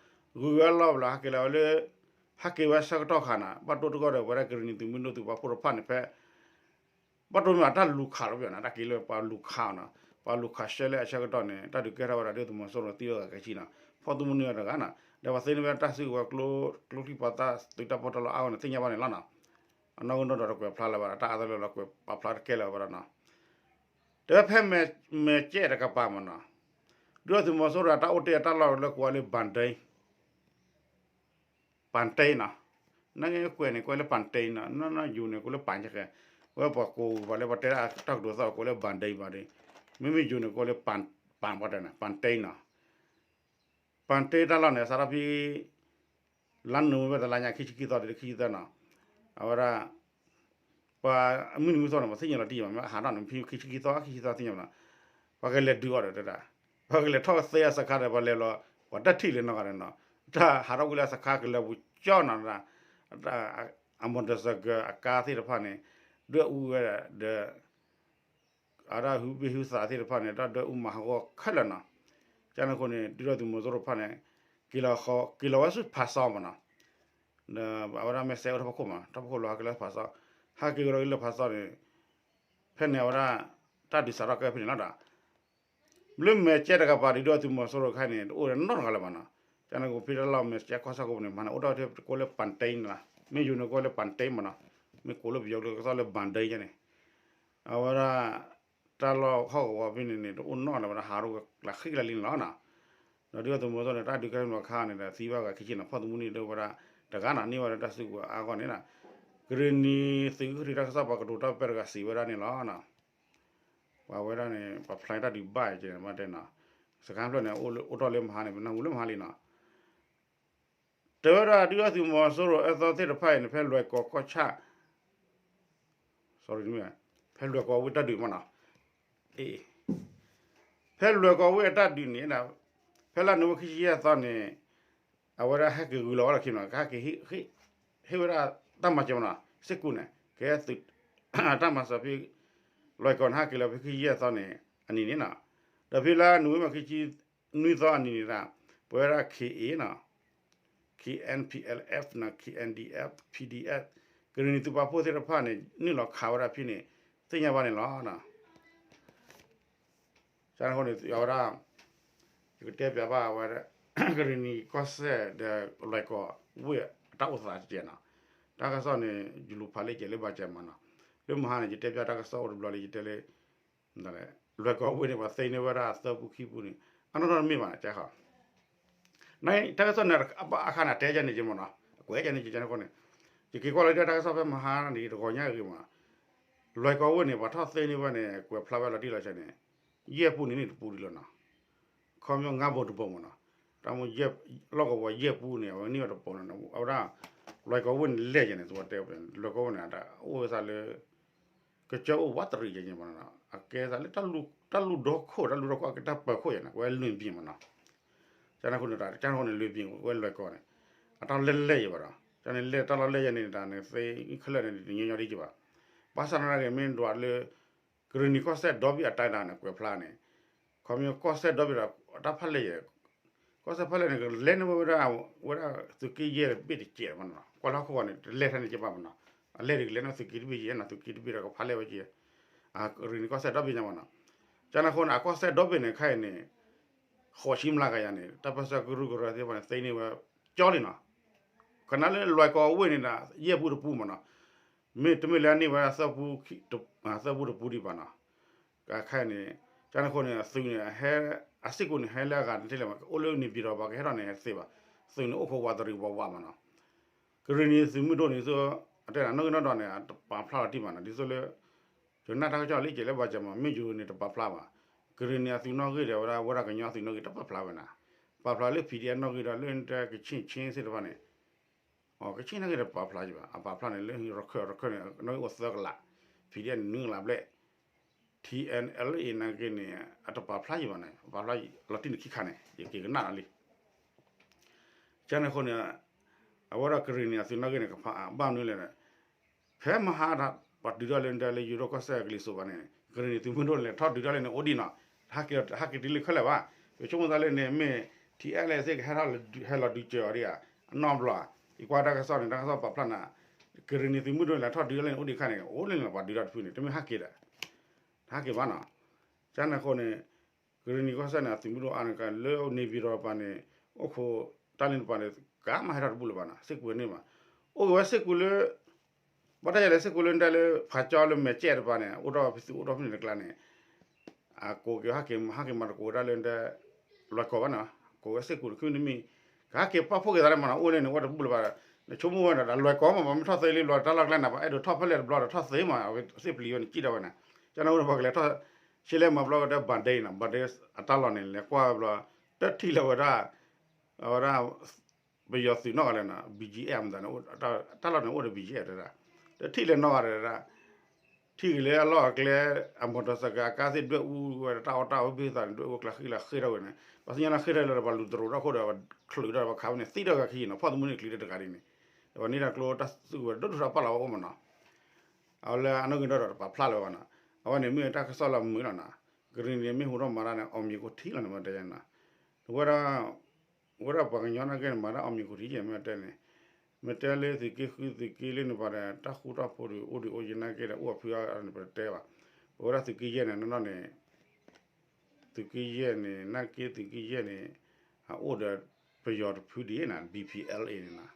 ဂုၤဝဲလီၢ်ဘျီ ဟဲက့ၤလီၤဝဲလၢ ဟဲက့ၤဝဲဆၢကတီၢ်ခါနီၤ, ဘၣ်တိၢ်တဂီၢ်ဒီး ပဝဲဒၣ်ကရံၣ်နံၤသုးမုၢ်ဒိၣ်သုးပာ်ဖှိၣ်တဖၣ်န့ၣ် ဖဲ ဘၣ်တိၢ်မ့ၢ်အတၢ်လူၤခးလီၤပျီနီၤ, တၢ်က့ၤလၢပှၤလူၤခးအီၤနီၤ, ပှၤလူၤခးရှဲလဲၣ်အဆၢကတီၢ်န့ၣ် တၢ်ဒုးကဲထီၣ်ဝဲဒၣ်ဒုၣ်ဒါသုးမီၤစိရိၤသံဝဲဂၤကဆံနီၤ, ဖီၣ်သမူန့ၢ်ဝဲတဂၤနီၤ, ဒီးပှၤသ့န့ၢ်ဝဲတၢ်စုကဝဲၤ ကျိချံမျိာ်သၣ်သုးတၢ်ပီးတၢ်လီအါဂီၢ်န့ၣ် သ့ၣ်ညါဘၣ်န့ၣ်လီၤနီၤ, အနီၣ်ဂံၢ်နီၣ်ဒွးတကွဲးဖျါလၢၤဘၣ်ဒီး တၢ်အါသလၢလီၤကွဲးပာ်ဖျါတကဲလၢၤဘၣ်ဒီးနီၤ, တဲဝဲဖဲမဲာ်ကဲတကပၤမ့ၢ်နီၤ, ဒုၣ်ဒါသုးမီၤစိရိၤတၢ်အိၣ်တ့ၢ်အတၢ်လီၢ်လၢကိးဝဲလၢ ပၣ်တ့နီၤ, နကွဲးန့ၣ် ကွဲးလၢပၣ်တ့နီၤ, နယူၤန့ၣ် ကွဲးလၢပၣ်ကဲ, ဝဲပှၤကိးပှၤလၢပှၤတဲဒၣ်တၢ်ကတိၤသီၣ် ကွဲးလၢပၣ်တ့ဘၣ်ဒီး, မ့မ့ၢ်ယူၤန့ၣ် ကွဲးလၢပၣ်ပၣ်ပှၤတဲန့ၣ် ပၣ်တ့နီၤ, ပၣ်တ့တၢ်လီၢ်န့ၣ် စးထီၣ်ဖဲ လါနိၣ်ဝ့ဘၢၣ်တလါညါ ခံဆံခံသီဒီးခံဆံသၢနီၤ, အဝဲဒၣ် ပှၤမုၢ်နံၤမုၢ်သီန့ၣ် ပှၤသ့ၣ်ညါလီၤတံၢ်ဘၣ် မ့ၢ်ဟးထီၣ်န့ၣ် ဖဲခံဆံခံသီ ခံဆံသၢသ့ၣ်ညါဘၣ်နီၤ, ပှၤကလဲၤဒုးအီၤဒီးတဲဒၣ်, ပှၤကလဲၤထီၣ်သ့အစခါဒီး ပှၤလဲၤလီၤ ပှၤတထံၣ်လၢၤနီတဂၤန့ၣ်နီၤ, တၢ်ဟးထီၣ်ကွံာ်လၢအစခါကလၢၤပူၤကၠီနီၤ, အ motorcycle အကါသ့ၣ်တဖၣ်န့ၣ် ဒွဲၣ်အူဝဲဒၣ်ဒီး အဝဲဒၣ်ဟုဘ့ၣ်ဟုသးသ့ၣ်တဖၣ်န့ၣ် တၢ်ဒွဲၣ်အူမၤဟးဂီၤခဲလၢာ်နီၤ, ကန့ၣ်အဃိန့ၣ် ဒုၣ်ဒါသုးမီၤစိရိၤတဖၣ်န့ၣ် က့ၤလီၤဃီ က့ၤလီၤဝဲဆူဖၣ်စီမ့ၢ်နီၤ, ဒီးအဝဲဒၣ်မ့ၢ်စဲးအိၣ်ထီၣ်ဖီခိၣ်မ့ၢ် ထီၣ်ဖီခိၣ်လီၤဟးက့ၤလီၤဖၣ်စီ, ဟးက့ၤကဒီးလၢဖၣ်စီန့ၣ် ဖဲန့ၣ်အဝဲဒၣ် တၢ်ဒုးစးထီၣ်ကဲဖဲန့ၣ်လီၤဒီး လၢမဲာ်ကဲတကပၤ ဒုၣ်ဒါသုးမီၤစိရိၤတခါန့ၣ် တအိၣ်နီတဂၤလၢၤဘၣ်နီၤ, ကန့ၣ်အဃိဖဲတၢ်လီၢ်မဲာ်ကဲကီၢ်ဆၣ်ကိးပူၤန့ၣ် မၤန့ၣ်အိၣ်ထီၣ်ထဲကိးလၢပၣ်တ့န့ၣ်လီၤ, မ့ၢ်ယူၤန့ၣ်ကိးလၢပၣ်တ့မ့ၢ်နီၤ, မ့ၢ်ကိးလၢပယီၤကလုၢ်ကစီၣ်လၢပၣ်တ့န့ၣ်, အဝဲဒၣ် တၢ်လီၢ်ဟီၣ်ကဝီၤဖဲန့ၣ်န့ၣ် တအိၣ်နီတဂၤလၢၤဘၣ်ဒီး ဟးထီၣ်ကလးဃံကလးလံန့ၣ်လီၤနီၤ, ဒီးဒုၣ်ဒါသုးမီၤစိရိၤန့ၣ် တၢ်ဒုးကဲထီၣ်န့ၣ်အခါန့ၣ်ဒီး သံဘၣ်ဂၤခံဆံနီၤ, ဖီၣ်သမူန့ၢ်ဒၣ်ဝဲဒၣ်တဂၤနီၤ, န့ၢ်ဝဲဒၣ်တၢ်စုကဝဲၤအါဂီၢ်န့ၣ်နီၤ, ကရ့ၣ်နံၤသုးက့ဃုထံးတၢ်ကစီၣ်ပှၤကတိၤတၢ်ပၢတဂၤစံးဝဲဒၣ်န့ၣ်လီၤနီၤ, ပှၤဝဲဒၣ်န့ၣ် ပှၤဖျါတၢ်ဒုးဘၣ်ယဲၢ်ကဲန့ၣ် မ့ၢ်တဲနီၤ, စခါဖျၢၣ်န့ၣ် အိၣ်ထီၣ်လၢမဟါန့ၣ် ပနၢ်ဟူလၢမဟါလံနီၤ, တဲဝဲဒၣ်ဒုၣ်ဒါသုးမီၤစိရိၤအၢသီသ့ၣ်တဖၣ်အံၤန့ၣ် ဖဲလွဲၢ်ကီၢ်ကီၢ်ဆၣ် ဖဲလွဲၢ်ကီၢ်ဝ့ၢ်တၢ်ဒုးမ့ၢ်နီၤ, ဖဲလွဲၢ်ကီၢ်ဝ့ၢ်အတၢ်ဒုးန့ၣ် ဖဲလါနိၣ်ဝ့ဘၢၣ်ခံဆံယဲၢ်သီန့ၣ် အဝဲဒၣ်ဟဲက့ၤဂုၤလီၤဝဲလီၢ်ခံမ့ၢ်နီၤ, ကဟဲက့ၤ ဟ့ၣ်ဝဲဒၣ်တၢ်မၤစၢၤမ့ၢ်နီၤ, စ့ၢ်ကီးန့ၣ် ကဟဲသုး တၢ်မၤစၢၤဖဲ လွဲၢ်ကီၢ်န့ၣ် ဟဲက့ၤလီၤဖဲခံဆံယဲၢ်သီန့ၣ် အနံၤန့ၣ်နီၤ, ဒီးဖဲလါနိၣ်ဝ့ဘၢၣ်ခံဆံနွံသီအနံၤန့ၣ် ပဝဲဒၣ် ခ့ၣ်အ့ၣ်နီၤ ခ့ၣ်အ့ၣ် ဖံၣ်အ့ၣ်လ်အ့ၣ် နီၤ ခ့ၣ်အ့ၣ်အ့ၣ် ဖံၣ်အ့ၣ်အ့ၣ် ကရ့ၣ်နံၤသုးပာ်ဖှိၣ်သ့ၣ်တဖၣ်န့ၣ် နုာ်လီၤခးဝဲဒၣ်ဖဲန့ၣ် သ့ၣ်ညါဘၣ်န့ၣ်လီၤ. ကန့ၣ်အဃိန့ၣ် အဝဲဒၣ် ယကတဲပၠးဘၣ်ဝဲ ကရ့ၣ်နံၤကီၢ်စဲၣ်ဒီး လွဲၢ်ကီၢ်ဝ့ၢ်အတၢ်အိၣ်သးတကဲးနီၤ. တၢ်ကစီၣ်န့ၣ် ယလူၤဖးလၢကဲလၢဘၣ်ကဲမးနီၤ. လၢမဟါန့ၣ် ယတဲပၠးတၢ်ကစီၣ်အိၣ်တဘျီလၢယတဲလၢ လွဲၢ်ကီၢ်ဝ့ၢ်န့ၣ် ပှၤသ့န့ၢ်ဝဲဒၣ်အသၢပူခံပူန့ၣ် အနီၢ်နီၢ်တမ့ၢ်ဘၣ်န့ၣ် ကဲဃီ တၢ်ကစီၣ်န့ၣ် အဘၣ်အခါန့ၣ် အတဲယဲန့ၣ်က့မ့ၢ်နီၤ, အကွဲးယဲန့ၣ်က့န့ၣ်အဃိန့ၣ် ယက့ၤကွၢ်လီၤဒၣ်တၢ်ကစီၣ်ဖဲမဟါန့ၣ် တဂီၤညါအဂ့ၤမးနီၤ. လွဲၢ်ကီၢ်ဝ့ၢ်န့ၣ် ပှၤထီၣ်သ့န့ၢ်ဝဲန့ၣ် ကွဲးဖျါဝဲလီၤတံၢ်လီၤဆဲးန့ၣ် ယဲၢ်ပူန့ၣ်န့ၣ်တပူဒံးလီၤနီၤ. ခီပညီငါးဘိတဘိမ့ၢ်နီၤ. တၢ်မ့ၢ်လီၢ်ကဝီၤယဲၢ်ပူန့ၣ် အဝဲန့ၢ်ဝဲတဘိန့ၣ် အဝဲဒၣ် လွဲၢ်ကီၢ်ဝ့ၢ်န့ၣ်လဲၢ်ယဲန့ၣ် သဝီတဲဝဲ လွဲၢ်ကီၢ်ဝ့ၢ်န့ၣ် အိၣ်ဝဲသးလၢ ကစၢၢ်အိၣ်ဝးတရံးယဲန့ၣ်မ့ၢ်နီၤ. အကဲသးလၢ တၢ်လူၢ်ဒီခိၣ် တၢ်လူၢ်ဒီခိၣ် အကဲတၢ်ပၢၤခိၣ်ယဲန့ၣ် ကွဲလွံၢ်ဘ့ၣ်မ့ၢ်နီၤ. ကန့ၣ်အဃိန့ၣ် ကန့ၣ်အဃိန့ၣ် လွံၢ်ဘ့ၣ် ကွဲလွဲၢ်ကီၢ်န့ၣ် အတၢ်လဲၢ်လဲၢ်ယဲဘၣ်ဒီး ကန့ၣ်လဲၢ်တၢ်လီၢ်လဲၢ်ယဲန့ၣ် တၢ်န့ၣ်သ့ခဲလၢာ်န့ၣ် တညီညီဒ်ယဲဘၣ်. ဘၣ်ဆၣ်သနာ်က့ မ့ၢ်ဒွးလၢ ကရ့ၣ်နံၤကီၢ်စဲၣ်ဒီဘ့ၣ်အတၢ်ဒၣ်န့ၣ် ကွဲးဖျါန့ၣ် ခီပညီကီၢ်စဲၣ်ဒီဘ့ၣ်ဒီး တၢ်ဖးလဲၢ်ယဲ ကီၢ်စဲၣ်ဖးလဲၢ်န့ၣ် ကလဲၤန့ၢ်ဝဲဒၣ် ဝဲဒၣ်သုးက့ယဲၢ်တဘ့ၣ်တကဲးမ့ၢ်နီၤ. ကွၢ်လၢဟီၣ်ခိၣ်ဂီၤန့ၣ် တလဲၤထဲန့ၣ်ကဲဘၣ်မ့ၢ်နီၤ. အလဲၤဒ်ကလဲၤန့ၢ်သုးက့တဘ့ၣ်ယဲနီၤ သုးက့တဘ့ၣ်ဒီးကဖးလဲၢ်ဝဲကဲ ကရ့ၣ်နံၤကီၢ်စဲၣ်ဒီဘ့ၣ်ညါမ့ၢ်နီၤ. ကန့ၣ်အဃိန့ၣ် အကီၢ်စဲၣ်ဒီဘ့ၣ်န့ၣ် ခဲအံၤန့ၣ် ဃိးဆံမျးကယၤန့ၣ် တၢ်ပၢၢ်ဆၢကရူၢ်ကရၢသ့ၣ်တဖၣ်န့ၣ် သ့န့ၢ်ဝဲကၠီလံနီၤ. ကနၣ်လၢလွဲၢ်ကီၢ်ဝ့ၢ်န့ၣ်ဒီး ယဲၢ်ပူတပူမ့ၢ်နီၤ. မ့တမ့ၢ်လၢအန့ၢ်ဝဲဒၣ်သၢပူ သၢပူတပူဒံးဘၣ်နီၤ. ခဲအံၤန့ၣ် ကန့ၣ်အဃိန့ၣ် အသုးန့ၣ် အစ့ၢ်ကီးန့ၣ် ဟဲလၢအဂၤတထံၣ်လၢၤဘၣ် အိၣ်လၢန့ၣ်ပၠံၤဒီးပှၤကဟဲထီၣ်န့ၣ် ဟဲတသ့ဘၣ်. သုးန့ၣ်အိၣ်ခိးဝးတရံးဝးဝးမ့ၢ်နီၤ. ကရ့ၣ်နံၤသုးမုၢ်ဒိၣ်န့ၣ် အတဲဒၣ်နီၣ်ဂံၢ်နီၣ်ဒွးန့ၣ် တပာ်ဖျါလီၤတံၢ်ဘၣ်နီၤ. ဒ်သိးလၢ ယနာ်တၢ်ကစီၣ်လၢကဲလၢဘၣ်ကဲမး မ့ၢ်ယိၤန့ၣ်တပာ်ဖျါဘၣ်. ကရ့ၣ်နံၤအသုးနီၣ်ဂံၢ်ဒီးဝဲဒၣ် ဝဲဒၣ်ကညီသုးနီၣ်ဂံၢ်တပာ်ဖျါဝဲနီၤ. ပာ်ဖျါလၢ ပီၣ်ဒံၣ်အဲၣ် နီၣ်ဂံၢ်ဒီးလၢကဆ့ၣ်ဆ့သ့ၣ်တဖၣ်န့ၣ် ကဆ့ၣ်နီၣ်ဂံၢ်တပာ်ဖျါယဘၣ်. အပာ်ဖျါန့ၣ်လၢရခၢၣ် ရခၢၣ်န့ၣ် နီၣ်ဂံၢ်အိၣ်သၢကလး ပီၣ်ဒံၣ်အဲၣ်န့ၣ်နွံကလးဘျဲၣ် ထံၣ်အဲၣ်အလ်အ့ၣ် နာ်က့န့ၣ် အတပာ်ဖျါယဘၣ်န့ၣ် ပာ်ဖျါလီၤတံၢ်န့ၣ်ခံခါန့ၣ် ယက့ၤကနၣ်လီၤလံ. ကန့ၣ်အဃိန့ၣ် အဝဲဒၣ်ကရ့ၣ်နံၤအသုးနီၣ်ဂံၢ်န့ၣ် ကဖးဘၣ်မနုၤလဲၣ်န့ၣ် ဖဲမဟါ ပှၤဒုးထီၣ်လၢဒၢလၢယိၤဒိၣ်ကီၢ်စဲၣ်ကလံၤစိးဘၣ်န့ၣ် ကရ့ၣ်နံၤသုးမုၢ်ဒိၣ်လဲၤထီၣ်ဒုးထီၣ်လၢန့ၣ်အိၣ်ဒံးနီၤ. ဟဲက့ၤတုၤလၢခဲလၢာ်ဘၣ်. ပဆိကမိၣ်သးလၢန့ၣ် မ့ၢ် ထံအဲလဲၣ်သ့ၣ်ကဟဲထီၣ်ဟဲလီၤဒုးစၢၤအီၤဒံးဧါ, အနီတဘျီဧါ, ယကွၢ်တၢ်ကစီၣ်န့ၣ် တၢ်ကစီၣ်ပာ်ဖျါနၤ, ကရံၣ်နံၤသုးမုၢ်ဒိၣ်န့ၣ် လဲၤထီၣ်ဒုးတၢ်လၢန့ၣ် အိၣ်ဒံးခါန့ၣ် အိၣ်လၢန့ၣ်လီၤ ပှၤဒုးတၢ်တဖုန့ၣ် တမ့ၢ်ဟးက့ၤဒီး တဟးက့ၤဘၣ်နီၤ, ကန့ၣ်အဃိန့ၣ် ကရံၣ်နံၤကီၢ်စဲၣ်န့ၣ် အသုးမုၢ်ဒိၣ်အါန့ၣ် လၢ နေပြည်တော် တပၤန့ၣ် အိၣ်ခိး တၢ်လၢန့ၣ်တပၤန့ၣ် ကမၤဟဲထီၣ်တဘူၣ်လၢၤဘၣ်နီၤ, စ့ၢ်ကီးန့ၣ်ဘၣ်, အိၣ်က့ၤဝဲစ့ၢ်ကီးလၢ ဘၣ်တၢ်ယၤလဲၣ်စ့ၢ်ကီးလၢဒဲလၢ ဖးကၠီလၢမဲာ်ကဲၣ်တပၤန့ၣ် အိၣ်ထီၣ်ဖဲသုးအိၣ်ထီၣ်ဖဲန့ၣ်တကျါန့ၣ် အကိးက့ၤဟးက့ၤ ဟးက့ၤမၤတကိးဝဲဒၣ်လၢ လွဲၢ်ကီၢ်ဘၣ်နီၤ, ကိးဝဲစ့ၢ်ကီးတခုတမံၤ, ကဟးက့ၤပာ်ဖှိၣ်က့ၤသးလၢမးနီၤ အိၣ်လၢန့ၣ် အိၣ်တဘူၣ်လၢၤဘၣ်, နဆိကမိၣ်ဝဲဒီး လွဲၢ်ကီၢ်မး ပှၤမ့ၢ်ထီၣ်သ့လံဘျီ တၢ်လီၢ်ကျဲန့ၣ် ပှၤအဲၣ်ဒိးထီၣ်ဖဲလဲၣ်တဘျီဒီးထီၣ်သ့မး အဝဲသ့ၣ်ပျံၤဝဲန့ၣ် ကံၣ်ထီၣ်ဝဲန့ၣ်, ကန့ၣ်အိၣ်ဒီးပှၤကလဲၤထီၣ် ရှဲလဲၣ်မၤဘျီဝဲဒၣ် ဘၣ်ဒ့နီၤ ဘၣ်ဒ့ အတၢ်လီၢ်န့ၣ် လဲၤကွၢ်ဝဲဘျီ တထံၣ်လၢၤဝဲဒၣ် အဝဲဒၣ် ပယီၤသုးနီတဂၤလဲၣ်နီၤ ဘံၣ်ကၠံအ့ၣ် မတၤန့ၣ် တၢ်လီၢ်န့ၣ်အိၣ်ဒီး ဘံၣ်ကၠံအ့ၣ် တဲဒၣ်, တထံၣ်လၢၤနီတဂၤဒီး ဒၣ် ထံၣ်က့ၤလၢအလီၢ်အကျဲ အမီၢ်တီၢ်စဲးကဲး အကါသ့ၣ်ဒွဲၣ်အူဝဲဒီးတၢ်အီၣ်တၢ်အီဝဲဘ့ၣ်သးန့ၣ် ဒွဲၣ်အူအကျါဃံလၢဃ့ထီၣ်ဝဲန့ၣ် ပှၤသ့ၣ်ညါလၢဃ့ထီၣ်လၢၤဒီး ပှၤလူၤတရိးထီၣ်အဃိဒီး ချုးဒီးပှၤခးဝဲန့ၣ် သံထီၣ်ဂၤခံနီၤ ဖီၣ်သမူန့ၣ်ကျံၤတၢ်တဂၤဒ်န့ၣ်, ဒီးပှၤန့ၢ်တၢ်ကျိတၢ်စုကဝဲၤဒိၣ်ဒိၣ်ထီၣ်ပာ်လီၤဝဲအိၣ်မးနီၤ, အဝဲလၢအနီၣ်ဂံၢ်ဒီးတပာ်ဖျါလၢၤဘၣ်နီၤ, အဝဲန့ၣ်မ့ၢ်တၢ်ကစီၣ်လၢအမုာ်လီၤနီၤ, ကရံၣ်နံၤန့ၣ်မ့ၢ်ဟူထီၣ်မၤတၢ်န့ၣ် အောင်မြင် ခိၣ်ထံးလီၤန့ၣ် မ့ၢ်တဲယဲနီၤ, ဝဲဒၣ် ဝဲဒၣ်ပှၤကညီနာ်က့န့ၣ် မၤတၢ် အောင်မြင် ခိၣ်ထံး ယဲမ့ၢ်တဲန့ၣ်, မ့ၢ်တဲလၢသုးက့ဃုသုးက့လၢန့ၣ်ပှၤဒီး တၢ်ဃူတၢ်ဖိးဒုးအိၣ်ဒုးအိၣ်ယဲနာ်က့ဒီး အိၣ်အဖုအါန့ၣ် ပတတဲဘၣ်, ပဝဲဒၣ်သုးက့ယဲၢ်န့ၣ် နီၢ်နီၢ်န့ၣ် သုးက့ယဲၢ်န့ၣ် နာ်က့သုးက့ယဲၢ်န့ၣ် အအိၣ်ဒီးပယီၤတဖုဒ်နီၤ ဘံၣ်ပံၣ်အ့ၣ်အ့ၣ် န့ၣ်နီၤ,